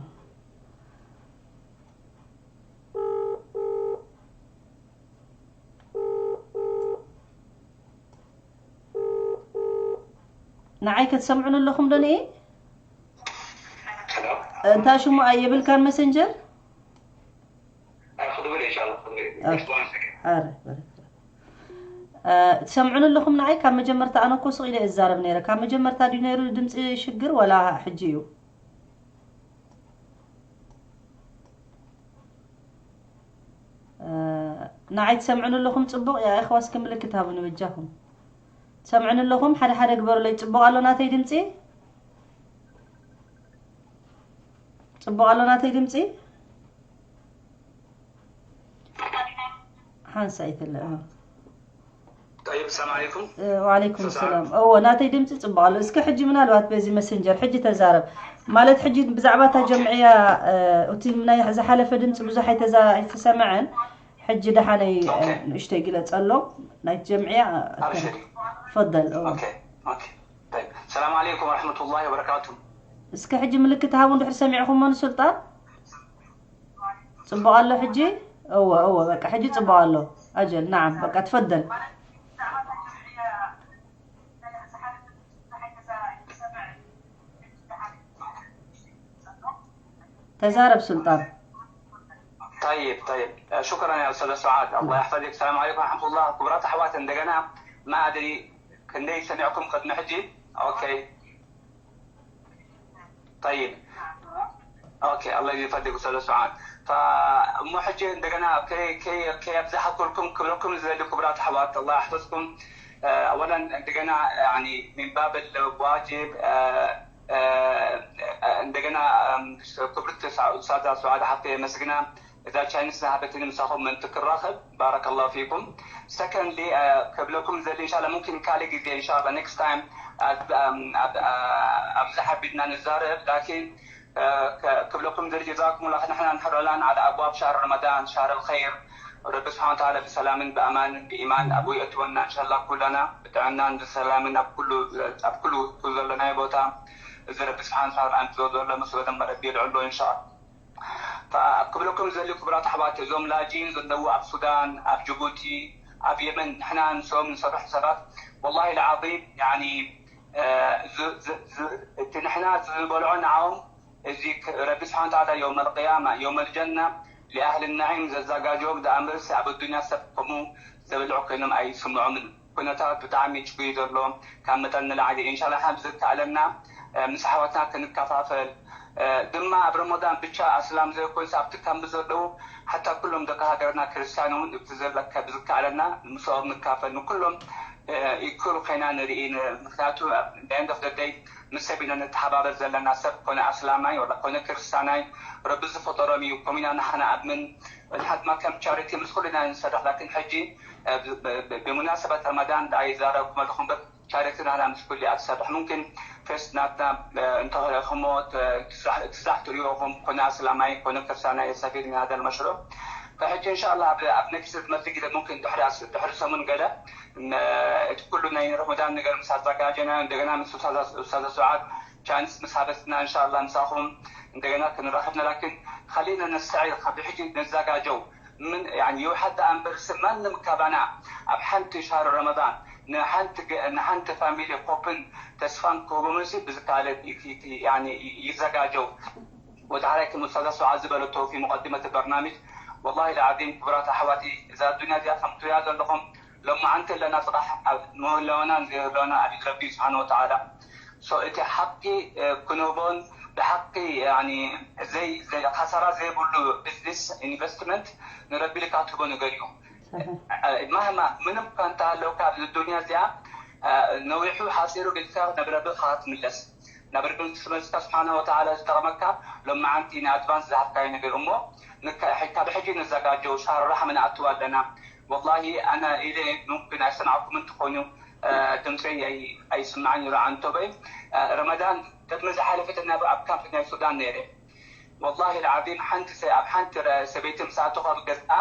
ንዓይ ክትሰምዑን ኣለኹም ዶ ንኤ እንታይ ሽሙ ኣየብልካን መሰንጀር ትሰምዑን ኣለኹም ንዓይ ካብ መጀመርታ ኣነ እኮ ስቕ ኢለ እዛረብ ነይረ ካብ መጀመርታ ድዩ ነይሩ ድምፂ ሽግር ወላ ሕጂ እዩ ንዓይ ትሰምዑን ኣለኹም ፅቡቕ ያ እኽዋ እስኪ ምልክት ሃቡኒ በጃኹም ትሰምዑን ኣለኹም ሓደ ሓደ ግበሩለይ ፅቡቕ ኣሎ ናተይ ድምፂ ፅቡቕ ኣሎ ናተይ ድምፂ ሓንሳ ይትለ طيب السلام عليكم وعليكم السلام እዎ ናተይ ድምፂ ፅቡቕ ኣሎ እስከ ሕጂ ምናልባት በዚ መሰንጀር ሕጂ ተዛረብ ማለት ሕጂ ብዛዕባ እታ ጀምዕያ እቲ ናይ ዝሓለፈ ድምፂ ብዙሕ ኣይተሰምዐን ሕጂ ደሓነይ ንእሽተይ ግለጸሎም ናይቲ ጀምዕያ። ተፈደል። السلام عليكم ورحمة الله وبركاته. እስከ ሕጂ ምልክት ሃቡ እንድሕር ሰሚዕኹሞ ንሱልጣን። ጽቡቕ ኣሎ ሕጂ? እወ እወ በቃ ሕጂ ጽቡቕ ኣሎ። ኣጀል ናዓም በቃ ተፈደል። ተዛረብ ሱልጣን። طيب طيب شكرا يا أستاذة سعاد الله يحفظك. السلام عليكم ورحمة الله. ክቡራት ኣሕዋት እንደገና ما أدري ክንደይ ሰሚዕኩም ቅድሚ ሕጂ? ኦኬ طيب ኦኬ الله يفضلك أستاذة سعاد. እሞ ሕጂ እንደገና ከይ- ከይ- ከየብዛሕኩልኩም ክብለኩም ዝደሊ ክቡራት ኣሕዋት الله يحفظكم. أولا እንደገና يعني من باب الواجب እንደገና ክብርት ኡስታዛ ሱዓድ ሓፍተ የመስግና እዛ ቻንስ ዝሃበትኒ ምሳኹም ምእንቲ ክራኸብ بارك الله فيكم. Secondly ክብለኩም ዘሊ إن شاء الله ممكن ካልእ ግዜ إن شاء الله next time ኣብዚ ሓቢርና ንዛረብ ላኪን ክብለኩም ዘሊ جزاكم الله ንሕና ንሕረላን على أبواب شهر رمضان شهر الخير ረቢ ስብሓን ተዓላ ብሰላምን ብኣማንን ብኢማን ኣብኡ የእትወና እንሻላ ኩላና ብጥዕናን ብሰላምን ኣብ ኩሉ ዘለናዮ ቦታ እዚ ረቢ ስብሓን ተዓላ ኣምፅኦ ዘሎ መስሎ ደማ ረቢ የልዕሎ እንሻላ ክብለኩም ዘሊ ክቡራት ኣሕዋት እዞም ላጅኢን ዘለዉ ኣብ ሱዳን ኣብ ጅቡቲ ኣብ የመን ንሕና ንሶም ንሰርሑ ሰባት ወላሂ ልዓዚም ያኒ እቲ ንሕና ዝበልዖ ንዓኦም እዚ ረቢ ስብሓን ተዓላ የውመል ቅያማ የውመል ጀና ሊኣህል ናዒም ዘዛጋጀዎም ደኣ እምበርሲ ኣብ ኣዱንያ ሰብ ከምኡ ዘብልዑ ኮይኖም ኣይስምዖምን ኩነታት ብጣዕሚ ጭጉይ ዘሎ ካብ መጠን ንላዕሊ ኢንሻላ ሓብ ዝከኣለና ምስ ኣሕዋትና ክንከፋፈል ድማ ኣብ ረመዳን ብቻ ኣስላም ዘይኮንስ ኣብቲ ካምቢ ዘለዉ ሓታ ኩሎም ደቂ ሃገርና ክርስትያን እውን እቲ ዘለካ ብዝከኣለና ምስኦም ንካፈል ንኩሎም ይክሉ ኮይና ንርኢ ምክንያቱ end of the day ምስ ሰብ ኢና ንተሓባበር ዘለና ሰብ ኮነ ኣስላማይ ወላ ኮነ ክርስትያናይ ረቢ ዝፈጠሮም እዩ ኮሚና ንሓና ኣምን ንሓድማ ከም charity ምስ ኩሉ ኢና ንሰርሕ ላኪን ሕጂ ብሙናሰበት ረመዳን ዳ ይዛረብኩም ኣለኹ እምበር charity ናና ምስ ኩሉ እያ ትሰርሕ ممكن first ናትና እንተረኹሞ ትዛሕ ትሪኦኹም ኮነ ኣስላማይ ኮነ ክርስትያናይ يستفيد من هذا المشروع فሕጂ إن شاء الله ኣብ next ዝመጽእ ግዜ ممكن ድሕሪ ሰሙን ገለ እቲ ኩሉ ናይ ረመዳን ነገር ምስ ኣዘጋጀና እንደገና ምስ ኡስታዛ ሱዓድ ቻንስ ምስ ሃበትና إن شاء الله ምሳኹም እንደገና ክንራኸብና ላኪን خلينا نستعد ካብ ሕጂ ንዘጋጀው ምን يعني ይውሓድ ደኣ እምበርሲ ማንም ካባና ኣብ ሓንቲ ሻህሪ ረመዳን ንሓንቲ ገ- ንሓንቲ ፋሚሊ ኮፕን ተስፋን ክህቦምሲ ብዝካለ ይ- ይ- يعني ይዘጋጀው ወተዓላ ከም ኡስታዛ ሱዓድ ዝበለቶ في مقدمة البرنامج والله العظيم ክቡራት ኣሕዋቲ እዛ ኣዱንያ እዚኣ ከምትሪኣ ዘለኹም ሎማዓንቲ ኣለና ፅባሕ ኣብ ምህላውናን ዘይህላውና ኣብ ኢድ ረቢ ስብሓን ወተዓላ so እቲ ሓቂ ክንህቦን ብሓቂ يعني ዘይ ዘይ- ካሳራ ዘይብሉ ቢዝነስ ኢንቨስትመንት ንረቢ ኢልካ ትህቦ ነገር እዩ ማህማ ምንም እኳ እንተሃለውካ ኣብዚ ዱንያ እዚኣ ነዊሑ ሓፂሩ ኢልካ ናብ ረቢ ኢኻ ትምለስ ናብ ረቢ ምስ ተመልስካ ስብሓን ወተዓላ ዝጠቕመካ ሎማዓንቲ ንኣድቫንስ ዝሃብካዮ ነገር እሞ ንካ- ካብ ሕጂ ንዘጋጀው ሻር ራሕማ ንኣትው ኣለና ወላሂ ኣነ ኢለ ሙምክን ኣይሰማዕኩም እንትኾኑ ድምፀይ ኣይስማዕን እዩ ረዓንቶበይ ረመዳን ቅድሚ ዝሓለፈት ናብ ኣብ ካምፕ ናይ ሱዳን ነይረ ወላሂ ልዓዚም ሓንቲ ሰ- ኣብ ሓንቲ ረ- ሰበይቲ ምስ ኣተኹ ኣብ ገዝኣ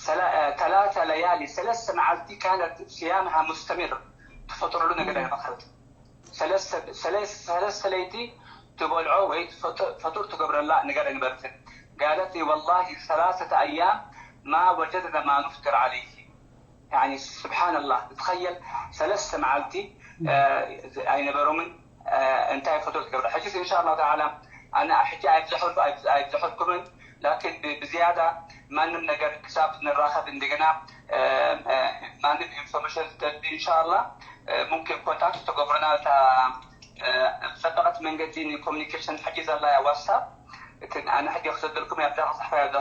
ሰላ- ተላተ ለያሊ ሰለስተ መዓልቲ ካነት ስያምሃ ሙስተሚር ትፈጥረሉ ነገር ኣይረኸበት ሰለስተ ለይቲ ትበልዖ ወይ ፈጡር ትገብረላ ነገር ኣይነበረትን قالت لي والله ثلاثة أيام ما وجدنا ما نفطر عليه يعني سبحان الله تخيل ሰለስተ መዓልቲ ኣይነበሮምን እንታይ ፈጡር ትገብረ ሕጂስ إن شاء الله تعالى ኣነ ሕጂ ኣይብዝሐልኩምን ላኪን ብዝያዳ ማንም ነገር ክሳብ ንራኸብ እንደገና ማንም ኢንፎርሜሽን ዝደሊ إن شاء الله ممكن ኮንታክት ተገብሩና እታ ዝጸበቐት መንገዲ ንኮሚኒኬሽን ሕጂ ዘላ እያ ዋትሳፕ እቲ ኣነ ሕጂ ክሰደልኩም እያ ብዛ ክፅሕፋ እያ ብዛ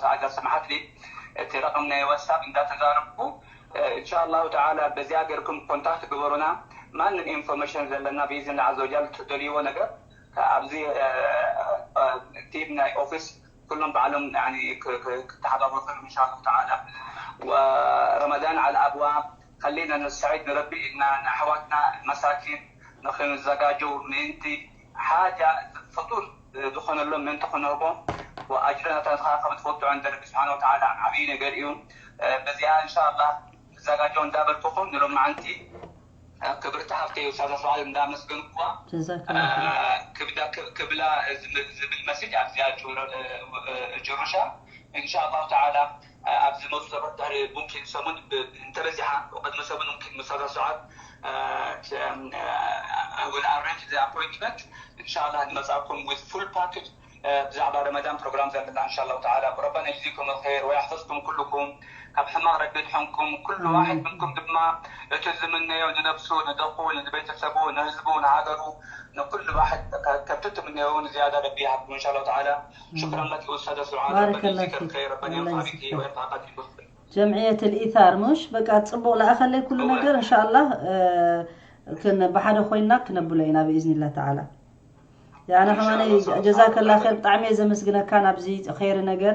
ሰዓት ሰማሓትሊ እቲ ረቕም ናይ ዋትሳፕ እንዳተዛረብኩ إن شاء الله تعالى በዚኣ ገርኩም ኮንታክት ግበሩና ማንም ኢንፎርሜሽን ዘለና ብኢዝን عز وجل ትደልይዎ ነገር ኣብዚ ቲም ናይ ኦፊስ ኩሎም ባዕሎም ክተሓባበሩ إن شاء الله تعالى ورمضان على أبواب خلينا نستعد ንረቢ ኢልና ንኣሕዋትና መሳኪን ንክንዘጋጀው ምእንቲ ሓጃ ፍጡር ዝኾነሎም ምእንቲ ክነህቦም ኣጅሪ ናታ ንስኻ ከም ትፈልጦ እንደ ረቢ ስብሓን ወተዓላ ዓብዪ ነገር እዩ። በዚኣ እንሻላ ንዘጋጆ እንዳበልኩኹም ንሎማዓንቲ ክብርቲ ሓፍተይ ውሳዛ ስብዓል እንዳመስገንኩዋ ጀዛከላ ክብላ ዝብል መሴጅ ኣብዚኣ ጭሩሻ እንሻ ኣላሁ ተዓላ ኣብዚ መፁ ሰባት ድሕሪ ሙምኪን ሰሙን እንተበዚሓ ቅድሚ ሰሙን ሙምኪን ምሳዛ ሰዓት will arrange the appointment እንሻላ ንመፃኩም with full package ብዛዕባ ረመዳን ፕሮግራም ዘለና እንሻ ኣላሁ ተዓላ ረበና ይጅዚኩም ኸይር ወያሕፈዝኩም ኩልኩም ካብ ሕማቕ ረቢ ድሕንኩም ኩሉ ዋሕድ ምንኩም ድማ እቲ ዝምነዮ ንነብሱ ንደቁ ንቤተሰቡ ንህዝቡ ንሃገሩ ንኩሉ ዋሕድ ከምቲ ትምነዮ ንዝያዳ ረቢ ይሃብኩም እንሻ ኣላሁ ተዓላ ሽክራን ለኪ ኡስታዘ ስብሓን ባረከላ ረበና ይጅዚከ ፊክ ኸይር ረበና ኣላ የንፋዕ ቢኪ ይጅዚከ ወየንፋዕ ቀድሪ ጀምዕየት ልኢታር ምሽ በቃ ፅቡቅ ለኣኸለይ ኩሉ ነገር እንሻ ኣላህ ብሓደ ኮይና ክነብሎ ኢና ብኢዝኒላህ ተዓላ ያና ከማነ ጀዛከላ ር ብጣዕሚ እየ ዘመስግነካ ናብዚ ኸይሪ ነገር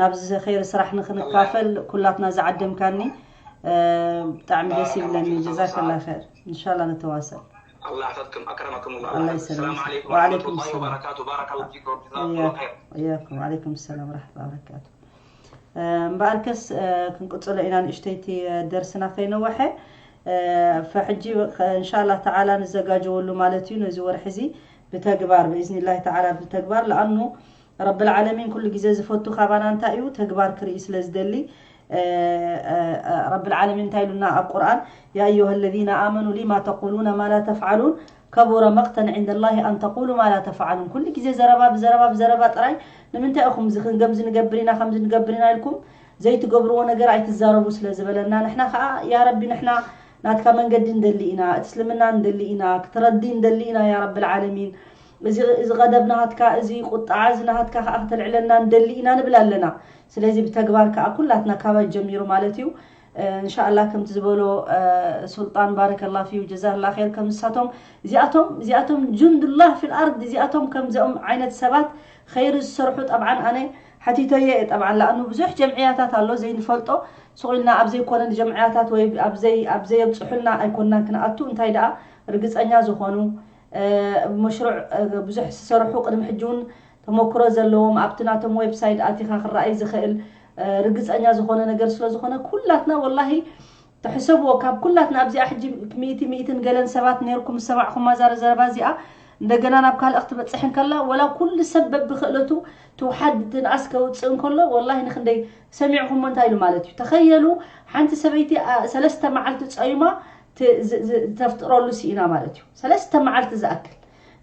ናብዚ ኸይሪ ስራሕ ንክንካፈል ኩላትና ዝዓደምካኒ ብጣዕሚ ደስ ይብለኒ ጀዛከላ ር እንሻላ ንተዋሰል الله يحفظكم أكرمكم الله الله السلام يسلمك. عليكم وعليكم ورحمة الله السلام. وبركاته بارك الله فيكم جزاكم الله خير እያኩም ዓለይኩም ሰላም ወራሕመቱላ ወበረካቱ እምበኣርከስ ክንቅፅሎ ኢና ንእሽተይቲ ደርስና ከይነወሐ ፈሕጂ እንሻላ ተዓላ ንዘጋጀወሉ ማለት እዩ ነዚ ወርሒ እዚ ብተግባር ብእዝኒላህ ተዓላ ብተግባር ለኣኑ ረብል ዓለሚን ኩሉ ግዜ ዝፈቱ ካባና እንታይ እዩ ተግባር ክርኢ ስለ ዝደሊ ረብል ዓለሚን እንታይ ኢሉና ኣብ ቁርኣን ያ ኣዩሃ ለዚነ ኣመኑ ሊማ ተቁሉነ ማ ላ ተፍዓሉን ከቡረ መቅተን ዕንደ ላሂ ኣን ተቁሉ ማ ላ ተፍዓሉን ኩሉ ግዜ ዘረባ ብዘረባ ብዘረባ ጥራይ ንምንታይ ኢኹም እዚ ክንገምዚ ንገብር ኢና ከምዚ ንገብር ኢና ኢልኩም ዘይትገብርዎ ነገር ኣይትዛረቡ ስለ ዝበለና ንሕና ከዓ ያ ረቢ ንሕና ናትካ መንገዲ ንደሊ ኢና እቲ እስልምና ንደሊ ኢና ክትረዲ ንደሊ ኢና ያ ረብል ዓለሚን እዚ እዚ ቀደብ ናሃትካ እዚ ቁጣዓ እዚ ናሃትካ ከዓ ክተልዕለና ንደሊ ኢና ንብል ኣለና ስለዚ ብተግባር ከዓ ኩላትና ካባይ ጀሚሩ ማለት እዩ እንሻላ ከምቲ ዝበሎ ሱልጣን ባረከላ ፊዩ ጀዛላ ር ከምዝሳቶም እዚኣቶም እዚኣቶም ጁንዱላህ ፊል ኣርድ እዚኣቶም ከምዚኦም ዓይነት ሰባት ኸይሪ ዝሰርሑ ጠብዓን ኣነ ሓቲተየ እየ ጠብዓን ለኣኑ ብዙሕ ጀምዕያታት ኣሎ ዘይንፈልጦ ስቑልና ኣብ ዘይኮነ ጀምዕያታት ወይ ኣብ ዘይ ኣብ ዘየብፅሑልና ኣይኮንናን ክንኣቱ እንታይ ደኣ ርግፀኛ ዝኾኑ መሽሩዕ ብዙሕ ዝሰርሑ ቅድሚ ሕጂ እውን ተመክሮ ዘለዎም ኣብቲ ናቶም ዌብሳይት ኣቲኻ ክረኣይ ዝኽእል ርግፀኛ ዝኾነ ነገር ስለ ዝኾነ ኩላትና ወላሂ ተሕሰብዎ ካብ ኩላትና ኣብዚኣ ሕጂ ሚእቲ ሚእትን ገለን ሰባት ነርኩም ዝሰማዕኹማ ዛረ ዘረባ እዚኣ እንደገና ናብ ካልእ ክትበፅሕ እንከላ ወላ ኩሉ ሰብ በብክእለቱ ትውሓድ ትንኣስ ከውፅእ እንከሎ ወላሂ ንክንደይ ሰሚዕኹሞ እንታይ ኢሉ ማለት እዩ ተኸየሉ ሓንቲ ሰበይቲ ሰለስተ መዓልቲ ፀዩማ ተፍጥረሉ ስኢና ማለት እዩ ሰለስተ መዓልቲ ዝኣክል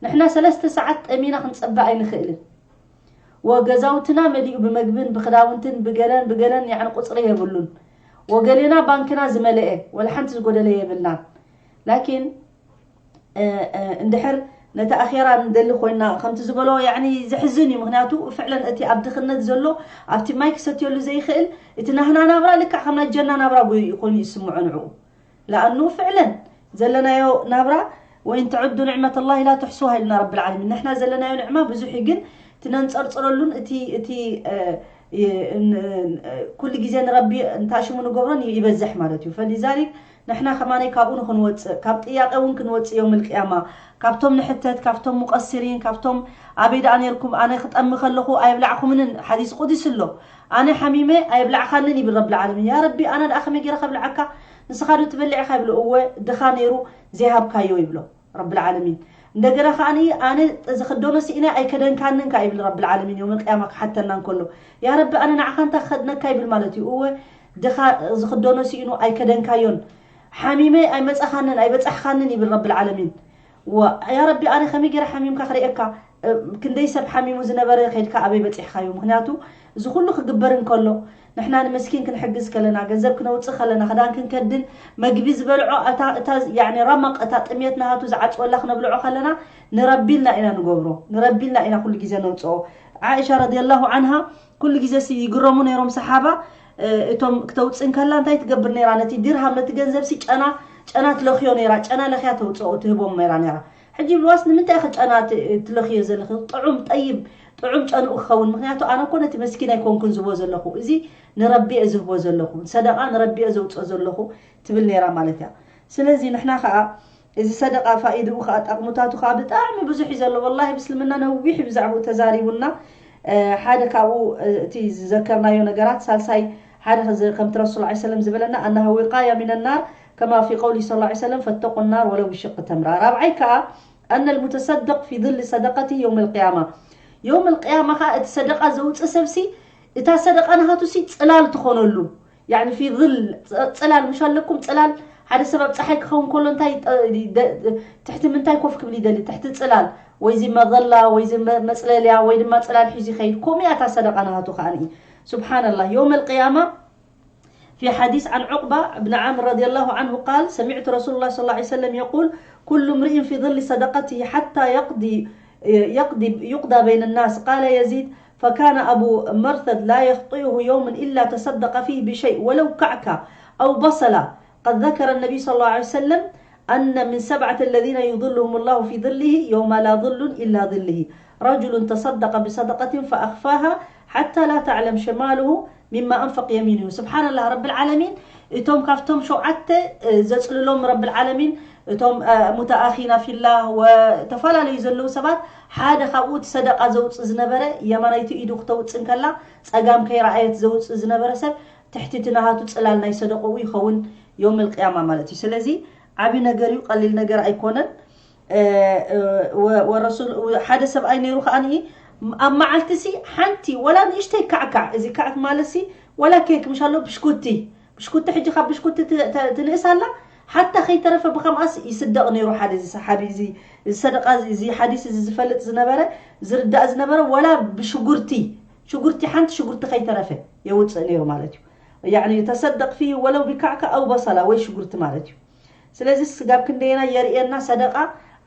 ንሕና ሰለስተ ሰዓት ጠሚና ክንፀበ ኣይንኽእልን ወገዛውትና መሊኡ ብመግብን ብክዳውንትን ብገለን ብገለን ያዕኒ ቁፅሪ የብሉን ወገሌና ባንክና ዝመለአ ወላ ሓንቲ ዝጎደለ የብልናን ላኪን እንድሕር ነቲ ኣኼራ ንደሊ ኮይና ከምቲ ዝበሎ ያዕኒ ዘሕዝን እዩ ምክንያቱ ፍዕለን እቲ ኣብ ድኽነት ዘሎ ኣብቲ ማይ ክሰትየሉ ዘይኽእል እቲ ናህና ናብራ ልክዕ ከም ናይ ጀና ናብራ ኮይኑ እዩ ስምዖ ንዕኡ ለኣኑ ፍዕለን ዘለናዮ ናብራ ወይን ትዕዱ ንዕመት ላሂ ላ ትሕሱሃ ኢልና ረቢ ልዓለሚን ንሕና ዘለናዮ ንዕማ ብዙሕ እዩ ግን እቲ ነንፀርፅረሉን እቲ እቲ ኩሉ ግዜ ንረቢ እንታይ ሽሙ ንገብሮን ይበዝሕ ማለት እዩ ፈሊዛሊክ ንሕና ከማነይ ካብኡ ንክንወፅእ ካብ ጥያቄ እውን ክንወፅእ ዮም ልቅያማ ካብቶም ንሕተት ካብቶም ሙቀስሪን ካብቶም ኣበይ ደኣ ነርኩም ኣነ ክጠሚ ከለኹ ኣይብላዕኩምንን ሓዲስ ቁዲስ ኣሎ ኣነ ሓሚመ ኣይብላዕካንን ይብል ረቢ ልዓለሚን ያ ረቢ ኣነ ደኣ ከመይ ገይረ ከብልዓካ ንስኻ ዶ ትበልዕ ኢኻ ይብሎ እወ ድኻ ነይሩ ዘይሃብካዮ ይብሎ ረቢ ልዓለሚን እንደገና ከዓ ኣነ ዝክደኖ ስኢነ ኣይከደንካንን ካ ይብል ረቢ ልዓለሚን ዮም ቅያማ ክሓተና እንከሎ ያ ረቢ ኣነ ንዓኻ እንታይ ክኸድነካ ይብል ማለት እዩ እወ ድኻ ዝክደኖ ስኢኑ ኣይከደንካዮን ሓሚመ ኣይመፀኻንን ኣይበፃሕኻንን ይብል ረቢ ልዓለሚን ያ ረቢ ኣነ ከመይ ገይረ ሓሚምካ ክርእየካ ክንደይ ሰብ ሓሚሙ ዝነበረ ከድካ ኣበይ በፂሕካዮ ምክንያቱ እዚ ኩሉ ክግበር እንከሎ ንሕና ንምስኪን ክንሕግዝ ከለና ገንዘብ ክነውፅእ ከለና ክዳን ክንከድን መግቢ ዝበልዖ እታ ረመቕ እታ ጥሜት ናሃቱ ዝዓፅወላ ክነብልዖ ከለና ንረቢልና ኢና ንገብሮ ንረቢልና ኢና ኩሉ ግዜ ነውፅኦ ዓእሻ ረዲየላሁ ዓንሃ ኩሉ ግዜ ይግረሙ ነይሮም ሰሓባ እቶም ክተውፅእ እንከላ እንታይ ትገብር ነይራ ነቲ ድርሃም ነቲ ገንዘብ ሲ ጨና ጨና ትለኽዮ ነይራ ጨና ለኽያ ተውፅኦ ትህቦም ነይራ ነይራ ሕጂ ብልዋስ ንምንታይ ኢኺ ጨና ትለኽዮ ዘለኺ ጥዑም ጠይብ ጥዑም ጨንኡ ክኸውን ምክንያቱ ኣነ እኮ ነቲ መስኪን ኣይኮንኩን ዝህቦ ዘለኹ እዚ ንረቢ እየ ዝህቦ ዘለኹ ሰደቃ ንረቢ እየ ዘውፅኦ ዘለኹ ትብል ነይራ ማለት እያ ስለዚ ንሕና ከዓ እዚ ሰደቃ ፋኢድኡ ከዓ ጠቕምታቱ ከዓ ብጣዕሚ ብዙሕ እዩ ዘሎ ወላሂ ብስልምና ነዊሕ ብዛዕባኡ ተዛሪቡና ሓደ ካብኡ እቲ ዝዘከርናዮ ነገራት ሳልሳይ ሓደ ከምቲ ረሱል ላ ሰለም ዝበለና ኣናሃ ዊቃያ ሚን ናር ከማ ፊ ቀውሊ ስ ላ ሰለም ፈተቁ ናር ወለው ብሽቅ ተምራ። ራብዓይ ከዓ ኣነ ልሙተሰድቅ ፊ ظል ሰደቀቲ የውም ልቅያማ። የውም ልቅያማ ከዓ እቲ ሰደቃ ዘውፅእ ሰብሲ እታ ሰደቃ ናሃቱ ሲ ፅላል ትኾነሉ። ያኒ ፊ ል ፅላል ምሽ ኣለኩም ፅላል ሓደ ሰብ ኣብ ፀሓይ ክኸውን ከሎ እንታይ ትሕቲ ምንታይ ኮፍ ክብል ይደሊ? ትሕቲ ፅላል ወይ ዚ መዘላ ወይ ዚ መፅለልያ ወይ ድማ ፅላል ሒዙ ይኸይድ። ከምኡ እያ እታ ሰደቃ ናሃቱ ከዓ ንኢ። سبحان الله. يوم القيامة في حديث عن عقبة بن عامر رضي الله عنه قال: سمعت رسول الله صلى الله عليه وسلم يقول: كل امرئ في ظل صدقته حتى يقضي يقضي يقضى بين الناس. قال يزيد: فكان أبو مرثد لا يخطئه يوم إلا تصدق فيه بشيء ولو كعكة أو بصلة. قد ذكر النبي صلى الله عليه وسلم أن من سبعة الذين يظلهم الله في ظله يوم لا ظل إلا ظله: رجل تصدق بصدقة فأخفاها حتى لا تعلم شماله مما أنفق يمينه. سبحان الله، رب العالمين እቶም ካብቶም ሸውዓተ ዘፅልሎም ረብል ዓለሚን እቶም ሙተኣኺና ፊላ ወተፈላለዩ ዘለዉ ሰባት ሓደ ካብኡ እቲ ሰደቃ ዘውፅእ ዝነበረ የማናይቲ ኢዱ ክተውፅእ እንከላ ጸጋም ከይረኣየት ዘውፅእ ዝነበረ ሰብ ትሕቲ እቲ ናሃቱ ፅላል ናይ ሰደቅኡ ይኸውን የውም ልቅያማ ማለት እዩ። ስለዚ ዓብዪ ነገር እዩ፣ ቀሊል ነገር ኣይኮነን። ወረሱል ሓደ ሰብኣይ ነይሩ ከዓኒ ኣብ መዓልቲ ሲ ሓንቲ ወላ ንእሽተይ ካዕካዕ፣ እዚ ካዕክ ማለት ሲ ወላ ኬክ ምሻሎ ብሽኩቲ ብሽኩቲ ሕጂ ካብ ብሽኩቲ ትንእስ ኣላ ሓታ ከይተረፈ ብከምኣስ ይስደቕ ነይሩ። ሓደ እዚ ሰሓቢ እዚ እዚ ሰደቃ እዚ ሓዲስ እዚ ዝፈልጥ ዝነበረ ዝርዳእ ዝነበረ ወላ ብሽጉርቲ ሽጉርቲ ሓንቲ ሽጉርቲ ከይተረፈ የውፅእ ነይሩ ማለት እዩ። ያኒ ተሰደቅ ፊ ወለው ቢካዕካ ኣው በሰላ ወይ ሽጉርቲ ማለት እዩ። ስለዚ ስጋብ ክንደየና የርእየና ሰደቃ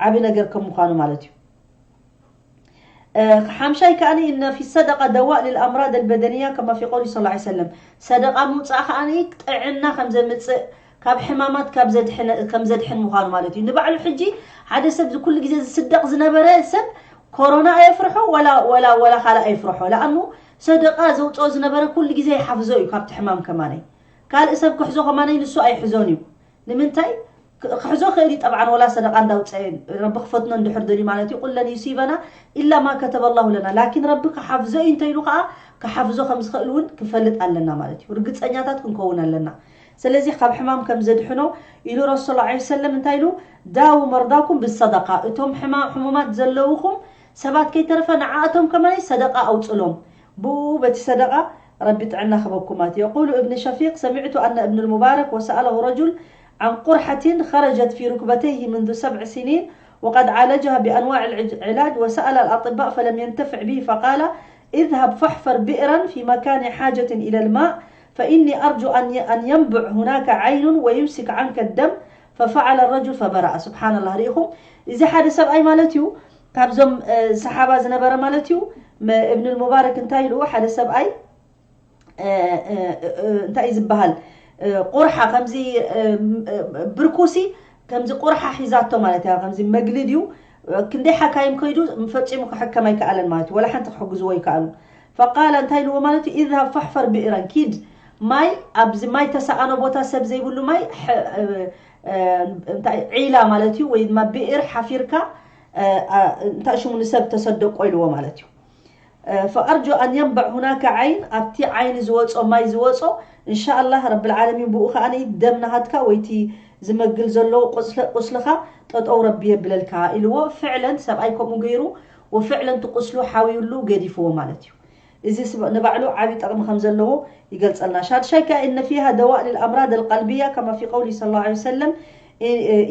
ዓቢ ነገር ከም ምዃኑ ማለት እዩ። ሓምሻይ ከኣኒ እነ ፊ ሰደቃ ደዋእ ልልኣምራድ ኣልበደንያ ከማ ፊ ቀውሊ ስ ሰለም ሰደቃ ምውፃእ ከኣኒ ጥዕና ከም ዘምፅእ ካብ ሕማማት ከም ዘድሕን ምዃኑ ማለት እዩ። ንባዕሉ ሕጂ ሓደ ሰብ ኩሉ ግዜ ዝስደቕ ዝነበረ ሰብ ኮሮና ኣየፍርሖ ወላ ወላ ወላ ካልእ ኣየፍርሖ። ለኣኑ ሰደቃ ዘውፅኦ ዝነበረ ኩሉ ግዜ ይሓፍዞ እዩ ካብቲ ሕማም ከማነይ። ካልእ ሰብ ክሕዞ ከማነይ ንሱ ኣይሕዞን እዩ። ንምንታይ ክሕዞ ክእል እዩ ጠብዓን ወላ ሰደቃ እንዳውፀአ ረቢ ክፈትኖ እንድሕር ደልዩ ማለት እዩ። ቁለን ዩሲበና ኢላ ማ ከተበ ላሁ ለና ላኪን ረቢ ክሓፍዞ እዩ እንተኢሉ ከዓ ክሓፍዞ ከም ዝኽእል እውን ክፈልጥ ኣለና ማለት እዩ። ርግፀኛታት ክንከውን ኣለና። ስለዚ ካብ ሕማም ከም ዘድሕኖ ኢሉ ረሱል ላ ሰለም እንታይ ኢሉ ዳው መርዳኩም ብሰደቃ እቶም ሕሙማት ዘለውኹም ሰባት ከይተረፈ ንዓእቶም ከማይ ሰደቃ ኣውፅሎም ብኡ በቲ ሰደቃ ረቢ ጥዕና ክበኩማት። يقول ابن شفيق: سمعت أن ابن المبارك وسأله رجل عن قرحة خرجت في ركبتيه منذ سبع سنين وقد عالجها بأنواع العلاج وسأل الأطباء فلم ينتفع به فقال: اذهب فاحفر بئرا في مكان حاجة إلى الماء فإني أرجو أن أن ينبع هناك عين ويمسك عنك الدم ففعل الرجل فبرأ. سبحان الله. ርኢኹም እዚ ሓደ ሰብኣይ ማለት እዩ ካብዞም ሰሓባ ዝነበረ ማለት እዩ። እብን ሙባረክ እንታይ ኢልዎ ሓደ ሰብኣይ እንታይ እዩ ዝበሃል ቁርሓ ከምዚ ብርኩሲ ከምዚ ቁርሓ ሒዛቶ ማለት እያ። ከምዚ መግልድ እዩ ክንደይ ሓካይም ከይዱ ፈፂሙ ክሕከም ኣይከኣለን ማለት እዩ። ወላ ሓንቲ ክሕግዝዎ ኣይከኣሉ። ፈቃለ እንታይ ኢልዎ ማለት እዩ ኢዝሃብ ፋሕፈር ብእረን ኪድ ማይ ኣብዚ ማይ ተሰኣኖ ቦታ ሰብ ዘይብሉ ማይ እንታይ ዒላ ማለት እዩ ወይ ድማ ብእር ሓፊርካ እንታይ ሽሙ ንሰብ ተሰደቆ ኢልዎ ማለት እዩ። ፈኣርጆ ኣን የንበዕ ሁናከ ዓይን ኣብቲ ዓይኒ ዝወፆ ማይ ዝወፆ እንሻ ኣላህ ረብል ዓለሚን ብኡ ከዓ ደም ናሃትካ ወይቲ ዝመግል ዘሎ ቁስልኻ ጠጠው ረቢ የብለልካ ኢልዎ። ፍዕለን ሰብኣይ ከምኡ ገይሩ ወፍዕለን ትቁስሉ ሓውዩሉ ገዲፍዎ ማለት እዩ። እዚ ንባዕሉ ዓብዪ ጠቕሚ ከም ዘለዎ ይገልጸልና። ሻድሻይ ከኣ እነ ፊሃ ደዋእ ልልኣምራድ ኣልቀልብያ ከማ ፊ ቀውሊ ስለ ላ ሰለም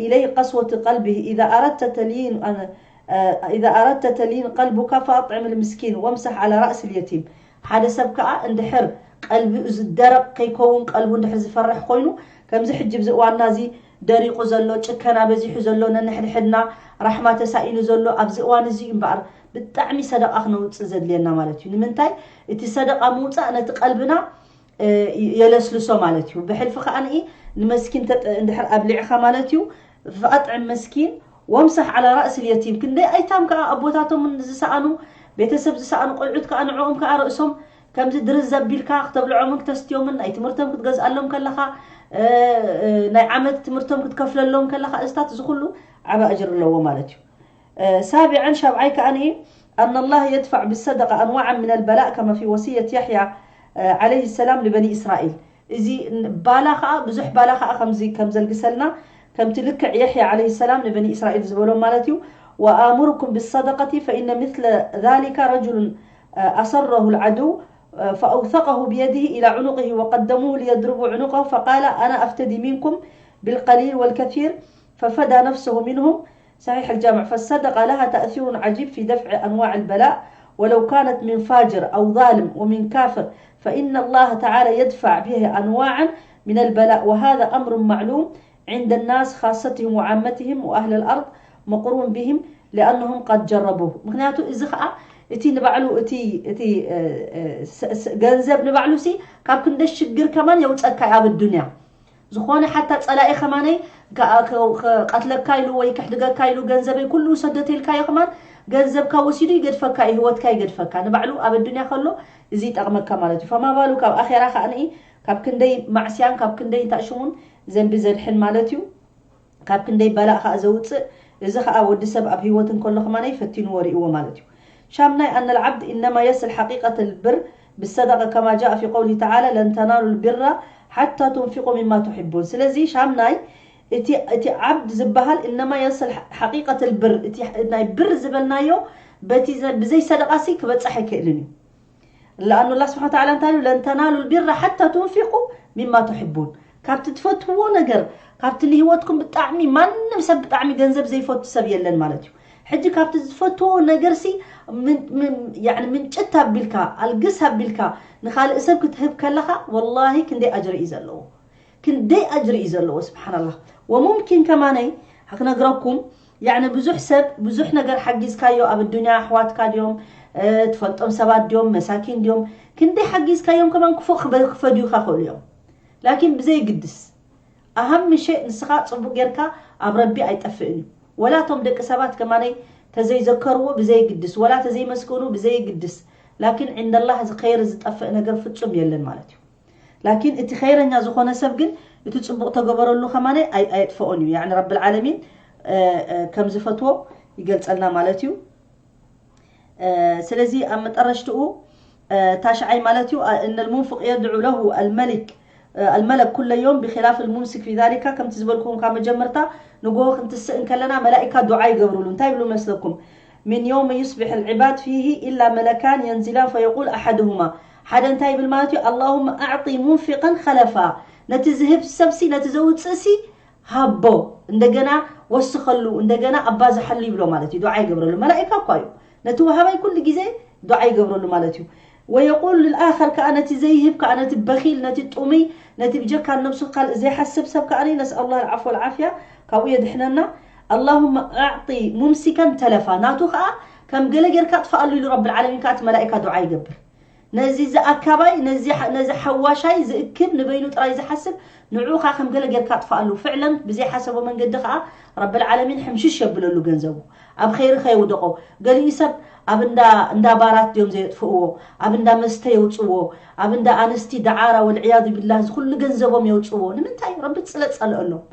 ኢለይ ቀስወት ቀልቢ ኢዛ ኣረድተ ተልይን ኢዛ ኣረድተ ተልይን ቀልቡካ ፈኣጥዕም ልምስኪን ወምሳሕ ዓላ ራእስ ልየቲም። ሓደ ሰብ ከኣ እንድሕር ቀልቢኡ ዝደረቕ ከይከውን ቀልቡ እንድሕር ዝፈርሕ ኮይኑ ከምዚ ሕጂ ብዚ እዋንና እዚ ደሪቑ ዘሎ ጭከና በዚሑ ዘሎ ነንሕድሕድና ራሕማ ተሳኢኑ ዘሎ ኣብዚ እዋን እዚ እዩ እምበኣር ብጣዕሚ ሰደቃ ክነውፅእ ዘድልየና ማለት እዩ። ንምንታይ እቲ ሰደቃ ምውፃእ ነቲ ቀልብና የለስልሶ ማለት እዩ። ብሕልፊ ከዓ ንኢ ንመስኪን እንድሕር ኣብሊዕካ ማለት እዩ ፈኣጥዕም መስኪን ወምሳሕ ዓላ ራእስ ልየቲም ክንደይ ኣይታም ከዓ ኣቦታቶም ዝሰኣኑ ቤተሰብ ዝሰኣኑ ቆልዑት ከዓ ንዕኦም ከዓ ርእሶም ከምዚ ድርዝ ኣቢልካ ክተብልዖምን ክተስትዮምን ናይ ትምህርቶም ክትገዝኣሎም ከለኻ ናይ ዓመት ትምህርቶም ክትከፍለሎም ከለኻ እዝታት እዚ ኩሉ ዓባ እጅር ኣለዎ ማለት እዩ። ሳቢዐን ሻብዓይ ከዓኒ أن الله يدفع بالصدقة أنواعا من البلاء كما في وصية يحيى عليه السلام لبني إسرائيل. እዚ ባላ ኸዓ ብዙሕ ባላ ኸዓ ከምዚ ከም ዘልግሰልና ከምቲ ልክዕ የሕያ عليه السلام ንበኒ እስራኤል ዝበሎም ማለት እዩ። وآمركم بالصدقة فإن مثل ذلك رجل أسره العدو فأوثقه بيده إلى عنقه وقدموه ليضربوا عنقه فقال أنا أفتدي منكم بالقليل والكثير ففدى نفسه منهم. صحيح الجامع. فالصدقة لها تأثير عجيب في دفع أنواع البلاء ولو كانت من فاجر أو ظالم ومن كافر فإن الله تعالى يدفع به أنواعا من البلاء وهذا أمر معلوم عند الناس خاصتهم وعامتهم وأهل الأرض مقروم بهم لأنهم قد جربوه. ምክንያቱ እዚ ኸዓ እቲ ንባዕሉ እቲ እቲ ገንዘብ ንባዕሉ ሲ ካብ ክንደ ሽግር ከማን የውፀካ ኣብ ዱንያ ዝኾነ ሓታ ጸላኢ ኸማነይ ከቐትለካ ኢሉ ወይ ክሕድገካ ኢሉ ገንዘበይ ኩሉ ውሰዶ ተልካዮ ኸማን ገንዘብካ ወሲዱ ይገድፈካ እዩ፣ ህይወትካ ይገድፈካ። ንባዕሉ ኣብ ኣዱንያ ከሎ እዚ ይጠቕመካ ማለት እዩ። ፈማ ባሉ ካብ ኣኼራ ከኣ ንኢ ካብ ክንደይ ማዕስያን ካብ ክንደይ እንታሽሙን ዘንቢ ዘድሕን ማለት እዩ። ካብ ክንደይ በላእ ከኣ ዘውፅእ። እዚ ከኣ ወዲ ሰብ ኣብ ህይወት እንከሎ ኸማነይ ፈቲንዎ ርእዎ ማለት እዩ። ሻምናይ أن العبد إنما يصل حقيقة البر بالصدقة كما جاء في قوله تعالى لن تنالوا البر حتى تنفقوا مما تحبون። ስለዚ ሻምናይ እቲ እቲ ዓብድ ዝበሃል إنما يصل حقيقة البر እቲ ናይ ብር ዝበልናዮ በቲ ብዘይ ሰደቃ ሲ ክበጽሕ ኣይክእልን እዩ። لأن الله سبحانه وتعالى እንታይ ኢሉ لن تنالوا البر حتى تنفقوا مما تحبون ካብቲ ትፈትዎ ነገር ካብቲ ንህይወትኩም ብጣዕሚ ማንም ሰብ ብጣዕሚ ገንዘብ ዘይፈቱ ሰብ የለን ማለት እዩ። ሕጂ ካብቲ ዝፈትዎ ነገርሲ ምንጭት ኣቢልካ ኣልግስ ኣቢልካ ንኻልእ ሰብ ክትህብ ከለኻ ወላሂ ክንደይ ኣጅሪ እዩ ዘለዎ። ክንደይ ኣጅሪ እዩ ዘለዎ ስብሓንላህ። ወሙምኪን ከማነይ ክነግረኩም ያዕኒ ብዙሕ ሰብ ብዙሕ ነገር ሓጊዝካዮ ኣብ ኣዱንያ ኣሕዋትካ ድዮም ትፈልጦም ሰባት ድዮም መሳኪን ድዮም ክንደይ ሓጊዝካዮም ከማን ክፉእ ክፈድዩካ ክእሉ እዮም። ላኪን ብዘይግድስ ኣሃም ምሸ ንስኻ ጽቡቅ ጌርካ ኣብ ረቢ ኣይጠፍእን እዩ። ወላ እቶም ደቂ ሰባት ከማነይ ተዘይዘከርዎ ብዘይግድስ ወላ ተዘይመስገኑ ብዘይግድስ ላኪን ዕንደላህ እዚ ኸይር ዝጠፍእ ነገር ፍጹም የለን ማለት እዩ። ላኪን እቲ ኸይረኛ ዝኾነ ሰብ ግን እቲ ጽቡቅ ተገበረሉ ከማነይ ኣየጥፈኦን እዩ። ያዕኒ ረብል ዓለሚን ከም ዝፈትዎ ይገልጸልና ማለት እዩ። ስለዚ ኣብ መጠረሽትኡ ታሽዓይ ማለት እዩ እነ ልሙንፍቅ የድዑ ለሁ ኣልመሊክ الملك كل يوم بخلاف الممسك في ذلك ከምቲ ዝበልኩኹም ካብ መጀመርታ ንጎሆ ክንትስእ እንከለና መላኢካ ዱዓ ይገብሩሉ እንታይ ይብሉ መስለኩም من يوم يصبح العباد فيه إلا ملكان ينزلان فيقول أحدهما ሓደ እንታይ ይብል ማለት እዩ اللهم أعط منفقا خلفا ነቲ ዝህብ ሰብሲ ነቲ ዘውፅእሲ ሃቦ እንደገና ወስኸሉ እንደገና ኣባዝሓሉ ይብሎ ማለት እዩ። ዱዓ ይገብረሉ መላኢካ እኳ እዩ ነቲ ወሃባይ ኩሉ ግዜ ዱዓ ይገብረሉ ማለት እዩ። ويقول للآخر ከዓ ነቲ ዘይህብ ከዓ ነቲ በኺል ነቲ ጡሙይ ነቲ ብጀካ ነብሱ ካልእ ዘይሓስብ ሰብ ከዓ ነስኣሉላህ العفو والعافية ካብኡ የድሕነና اللهم أعط ممسكا تلفا ናቱ ከዓ ከም ገለ ጌርካ ጥፍኣሉ ኢሉ ረብል ዓለሚን ከዓ እቲ መላኢካ ዱዓ ይገብር። ነዚ ዝኣካባይ ነዚ ሓዋሻይ ዝእክብ ንበይኑ ጥራይ ዝሓስብ ንዑ ኸዓ ከም ገለ ጌርካ ኣጥፍኣሉ ፍዕለን ብዘይሓሰቦ መንገዲ ኸዓ ረብል ዓለሚን ሕምሽሽ የብለሉ ገንዘቡ ኣብ ኸይሪ ኸየውደቆ ገሊኡ ሰብ ኣብ እንዳ እንዳ ባራት ድዮም ዘየጥፍእዎ ኣብ እንዳ መስተ የውፅዎ ኣብ እንዳ ኣንስቲ ደዓራ ወልዕያዙ ቢላህ እዚ ኩሉ ገንዘቦም የውፅዎ ንምንታይ ረቢ ስለ ዝፀልአሎም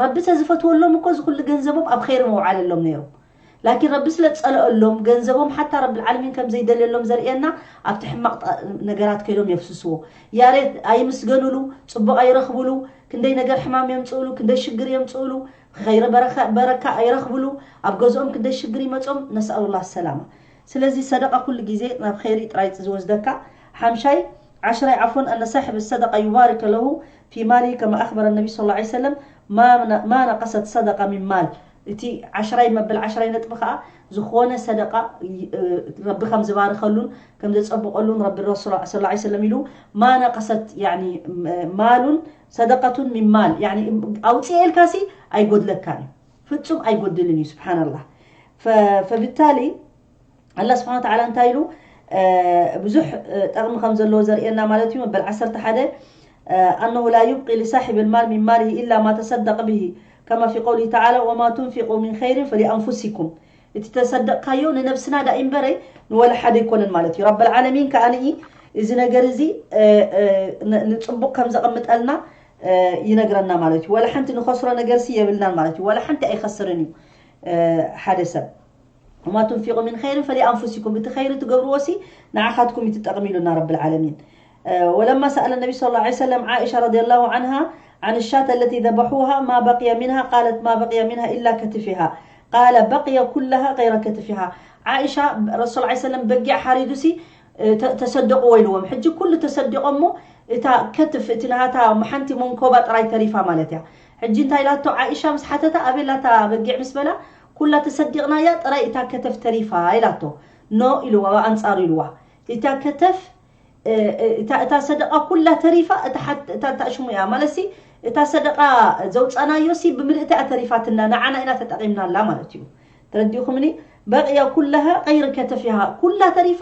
ረቢ ተዝፈትወሎም እኮ እዚ ኩሉ ገንዘቦም ኣብ ኸይሪ መውዓለሎም ነይሩ ላኪን ረቢ ስለ ዝፀለአሎም ገንዘቦም ሓታ ረብል ዓለሚን ከም ዘይደልየሎም ዘርእየና ኣብቲ ሕማቕ ነገራት ከይዶም የፍስስዎ። ያሬት ኣይምስገኑሉ፣ ፅቡቕ ኣይረኽቡሉ፣ ክንደይ ነገር ሕማም የምፅእሉ፣ ክንደይ ሽግር የምፅእሉ፣ ኸይረ በረካ ኣይረኽብሉ፣ ኣብ ገዝኦም ክንደይ ሽግር ይመፆም። ነስኣሉላህ ሰላማ። ስለዚ ሰደቃ ኩሉ ግዜ ናብ ኸይሪ ጥራይ ዝወስደካ። ሓምሻይ ዓሽራይ ዓፎን ኣነ ሳሕብ ሰደቃ ዩባሪከ ለሁ ፊ ማሊ ከማ ኣኽበረ ነቢ ስ ላ ሰለም ማ ነቀሰት ሰደቃ ሚን ማል እቲ ዓሽራይ መበል ዓሽራይ ነጥቢ ከዓ ዝኾነ ሰደቃ ረቢ ከም ዝባርኸሉን ከም ዘፀብቀሉን ረቢ ረሱል ስ ላ ሰለም ኢሉ ማ ነቀሰት ማሉን ሰደቀቱን ሚን ማል ኣውፅኤ ኢልካሲ ኣይጎድለካን እዩ ፍፁም ኣይጎድልን እዩ ስብሓንላህ ፈብታሊ ኣላ ስብሓን ተዓላ እንታይ ኢሉ ብዙሕ ጠቕሚ ከም ዘለዎ ዘርእየና ማለት እዩ መበል ዓሰርተ ሓደ ኣነሁ ላ ዩብቂ ሊሳሒብ ልማል ሚን ማሊሂ ኢላ ማ ተሰደቅ ብሂ ከማ ፊ ቀውሊሂ ተዓላ ወማ ቱንፊቁ ሚን ኸይሪን ፈሊኣንፉሲኩም እቲ ተሰደቅካዮ ንነብስና ዳኢ እምበረይ ንወላ ሓደ ኣይኮነን ማለት እዩ ረበልዓለሚን ከኣ ንኢ እዚ ነገር እዚ ንፅቡቅ ከም ዘቐምጠልና ይነግረና ማለት እዩ ወላ ሓንቲ ንኸስሮ ነገርሲ የብልናን ማለት እዩ ወላ ሓንቲ ኣይኸስርን እዩ ሓደ ሰብ وما تنفقوا من خير فلأنفسكم، እቲ ኸይሪ ትገብርዎ ሲ ንዓኻትኩም እዩ ትጠቕም ኢሉና ረብል ዓለሚን። ولما سأل النبي صلى الله عليه وسلم عائشة رضي الله عنها عن الشاة التي ذبحوها ما بقي منها، قالت: ما بقي منها إلا كتفها، قال: بقي كلها غير كتفها. عائشة، ረሱል صلى الله عليه وسلم በጊዕ ሓሪዱ ሲ ተሰደቕዎ ኢልዎም። ሕጂ ኩሉ ተሰዲቖሞ እታ ከትፍ፣ እቲ ናሃታ ሓንቲ መንኮባ ጥራይ ተሪፋ ማለት እያ። ሕጂ እንታይ ኢላቶ ዓኢሻ ምስ ሓተታ፣ ኣበይ ኣላ እታ በጊዕ ምስ በላ፣ ኩላ ተሰዲቕናያ፣ ጥራይ እታ ከተፍ ተሪፋ ኢላቶ። ኖ ኢልዋ፣ ኣንጻሩ ኢልዋ። እታ ከተፍ እታ እታ ሰደቃ ኩላ ተሪፋ፣ እታ ሓት- እታ እታ ሽሙ እያ ማለት ሲ፣ እታ ሰደቃ ዘውፃናዮ ሲ ብምልእታ እያ ተሪፋትና፣ ንዓና ኢና ተጠቂምናላ ማለት እዩ። ተረዲኹምኒ? በቅያ ኩላሃ ቀይር ከተፊሃ፣ ኩላ ተሪፋ፣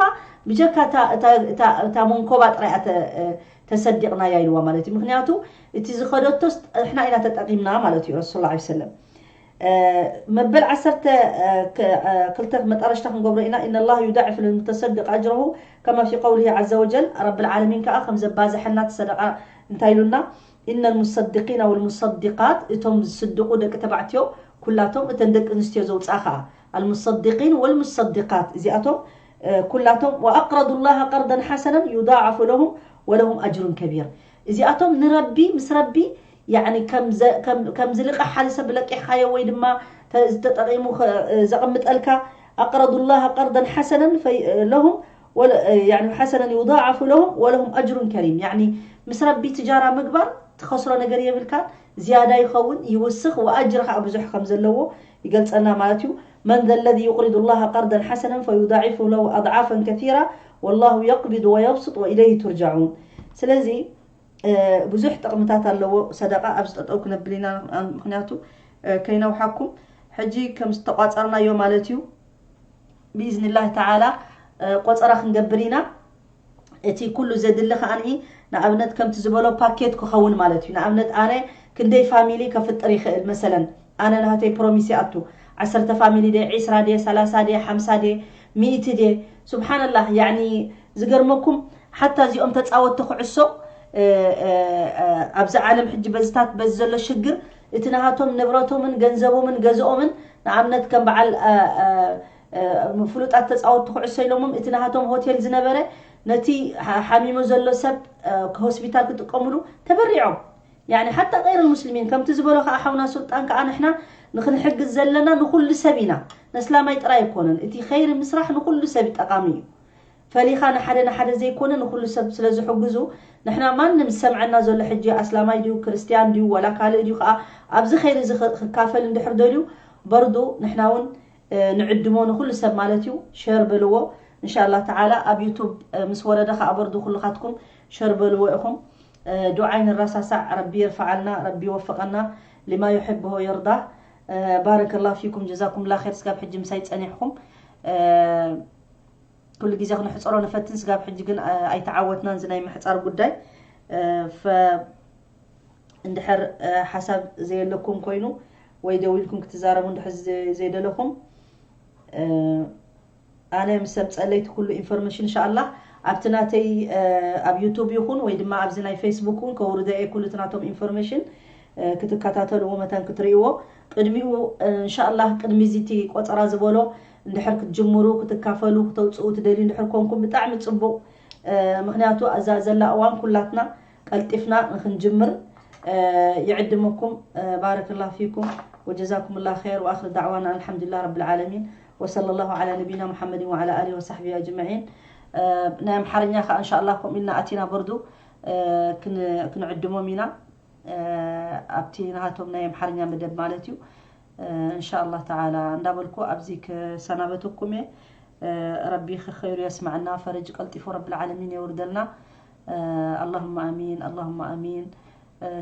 ብጀካ እታ- እታ- እታ- እታ መንኮባ ጥራይ እያ ተ- ተሰዲቕናያ ኢልዋ ማለት እዩ። ምክንያቱ እቲ ዝኸደቶስ ንሕና ኢና ተጠቂምና ማለት እዩ። ረሱል ላ ሰለም መበል ዓሰርተ ክልተ መጣረሽታ ክንገብሮ ኢና። إن الله يضاعف للمتصدق أجره كما في قوله عز وجل، ረብል ዓለሚን ከዓ ከም ዘባዝሐና እቲ ሰደቃ እንታይ ኢሉና? إن المصدقين والمصدقات، እቶም ዝስድቁ ደቂ ተባዕትዮ ኩላቶም፣ እተን ደቂ ኣንስትዮ ዘውፅኣ ከዓ المصدقين والمصدقات እዚኣቶም ኩላቶም وأقرضوا الله قرضا حسنا يضاعف لهم ولهم أجر كبير። እዚኣቶም ንረቢ ምስ ረቢ ያኒ ከም ከም ዝልቃሕ ሓደ ሰብ ለቂሕካዮ ወይ ድማ ተጠቂሙ ዘቐምጠልካ أقرضوا الله قرضا حسنا ለሁም ያኒ حسنا يضاعف لهم ولهم أجر كريم። ያኒ ምስ ረቢ ትጃራ ምግባር ትኸስሮ ነገር የብልካን፣ ዝያዳ ይኸውን ይውስኽ፣ ወኣጅር ከዓ ብዙሕ ከም ዘለዎ ይገልጸልና ማለት እዩ። من ذا الذي يقرض الله قرضا حسنا فيضاعفه له أضعافا كثيرة والله يقبض ويبسط وإليه ترجعون። ስለዚ ብዙሕ ጥቕምታት ኣለዎ ሰደቃ። ኣብዚ ጠጠው ክነብል ኢና፣ ምክንያቱ ከይነውሓኩም። ሕጂ ከም ዝተቋፀርናዮ ማለት እዩ። ብኢዝኒላህ ተዓላ ቆፀራ ክንገብር ኢና። እቲ ኩሉ ዘድሊ ከዓኒ ንኣብነት ከምቲ ዝበሎ ፓኬት ክኸውን ማለት እዩ። ንኣብነት ኣነ ክንደይ ፋሚሊ ከፍጥር ይኽእል መሰለን፣ ኣነ ናህተይ ፕሮሚስ ይኣቱ፣ ዓሰርተ ፋሚሊ ደ፣ ዒስራ ደ፣ ሰላሳ ደ፣ ሓምሳ ደ፣ ሚእቲ ደ። ሱብሓነላህ፣ ያኒ ዝገርመኩም ሓታ እዚኦም ተፃወትቲ ኩዕሶ ኣብዚ ዓለም ሕጂ በዝታት በዚ ዘሎ ሽግር እቲ ናሃቶም ንብረቶምን ገንዘቦምን ገዝኦምን ንኣብነት ከም በዓል ፍሉጣት ተፃወትቲ ኩዕሶ ኢሎሞም እቲ ናሃቶም ሆቴል ዝነበረ ነቲ ሓሚሙ ዘሎ ሰብ ሆስፒታል ክጥቀምሉ ተበሪዖም። ያኒ ሓታ غير المسلمين ከምቲ ዝበሎ ከዓ ሓውና ሱልጣን ከዓ ንሕና ንክንሕግዝ ዘለና ንኩሉ ሰብ ኢና። ነስላማይ ጥራይ ኣይኮነን። እቲ ኸይሪ ምስራሕ ንኩሉ ሰብ ጠቃሚ እዩ። ፈሊኻ ንሓደ ንሓደ ዘይኮነ ንኩሉ ሰብ ስለ ዝሕግዙ ንሕና ማንም ዝሰምዐና ዘሎ ሕጂ ኣስላማይ ድዩ ክርስትያን ድዩ ዋላ ካልእ ድዩ ከዓ ኣብዚ ኸይሪ እዚ ክካፈል እንድሕር ደልዩ በርዱ ንሕና እውን ንዕድሞ ንኩሉ ሰብ ማለት እዩ። ሸር በልዎ እንሻላ ተዓላ ኣብ ዩቱብ ምስ ወረደ ከዓ በርዱ ኩልኻትኩም ሸር በልዎ ኢኹም። ዱዓይ ንራሳሳዕ። ረቢ የርፈዓልና፣ ረቢ ይወፈቀና لما يحبه ويرضاه። ባረከላሁ ፊኩም ጀዛኩም ላ ር። ስጋብ ሕጂ ምሳይ ፀኒሕኩም ኩሉ ግዜ ክንሕፀሮ ንፈትን ስጋብ ሕጂ ግን ኣይተዓወትናን እዚ ናይ ምሕፃር ጉዳይ። እንድሕር ሓሳብ ዘየለኩም ኮይኑ ወይ ደዊልኩም ክትዛረቡ እንድሕር ዘይደለኹም ኣነ ምስ ሰብ ፀለይቲ ኩሉ ኢንፎርሜሽን እንሻኣላ ኣብቲ ናተይ ኣብ ዩቱብ ይኹን ወይ ድማ ኣብዚ ናይ ፌስቡክ እውን ከውርደ እየ ኩሉ እቲ ናቶም ኢንፎርሜሽን ክትከታተልዎ መታን ክትርእይዎ ቅድሚኡ እንሻኣላ ቅድሚ እዚ እቲ ቆፀራ ዝበሎ እንድሕር ክትጅምሩ ክትካፈሉ ክተውፅኡ ትደልዩ እንድሕር ኮንኩም ብጣዕሚ ፅቡቅ። ምክንያቱ እዛ ዘላ እዋን ኩላትና ቀልጢፍና ንክንጅምር ይዕድመኩም። ባረከላሁ ፊኩም ወጀዛኩም ላ ር። ወኣክር ዳዕዋና ኣልሓምዱሊላህ ረብል ዓለሚን ወሰለላሁ ዓላ ነቢና ሙሓመድን ወዓላ ኣሊሂ ወሳሕቢሂ ኣጅመዒን። ናይ ኣምሓርኛ ከዓ እንሻላ ከምኡ ኢልና ኣቲና በርዱ ክንዕድሞም ኢና ኣብቲ ናሃቶም ናይ ኣምሓርኛ መደብ ማለት እዩ። እንሻላ ተዓላ እንዳበልኩ ኣብዚ ክሰናበተኩም እየ። ረቢ ከይሩ የስመዐና፣ ፈረጅ ቀልጢፉ ረብል ዓለሚን የውርደልና። اللهم آمين، اللهم آمين.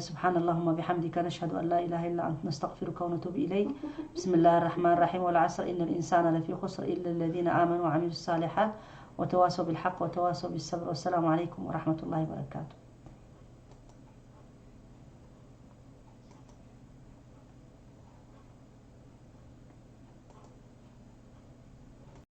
سبحان اللهم بحمدك، نشهد أن لا إله إلا أنت، نستغفرك ونتوب إليك. بسم الله الرحمن الرحيم. والعصر، إن الإنسان لفي خسر، إلا الذين آمنوا وعملوا الصالحات وتواصوا بالحق وتواصوا بالصبر. والسلام عليكم ورحمة الله وبركاته.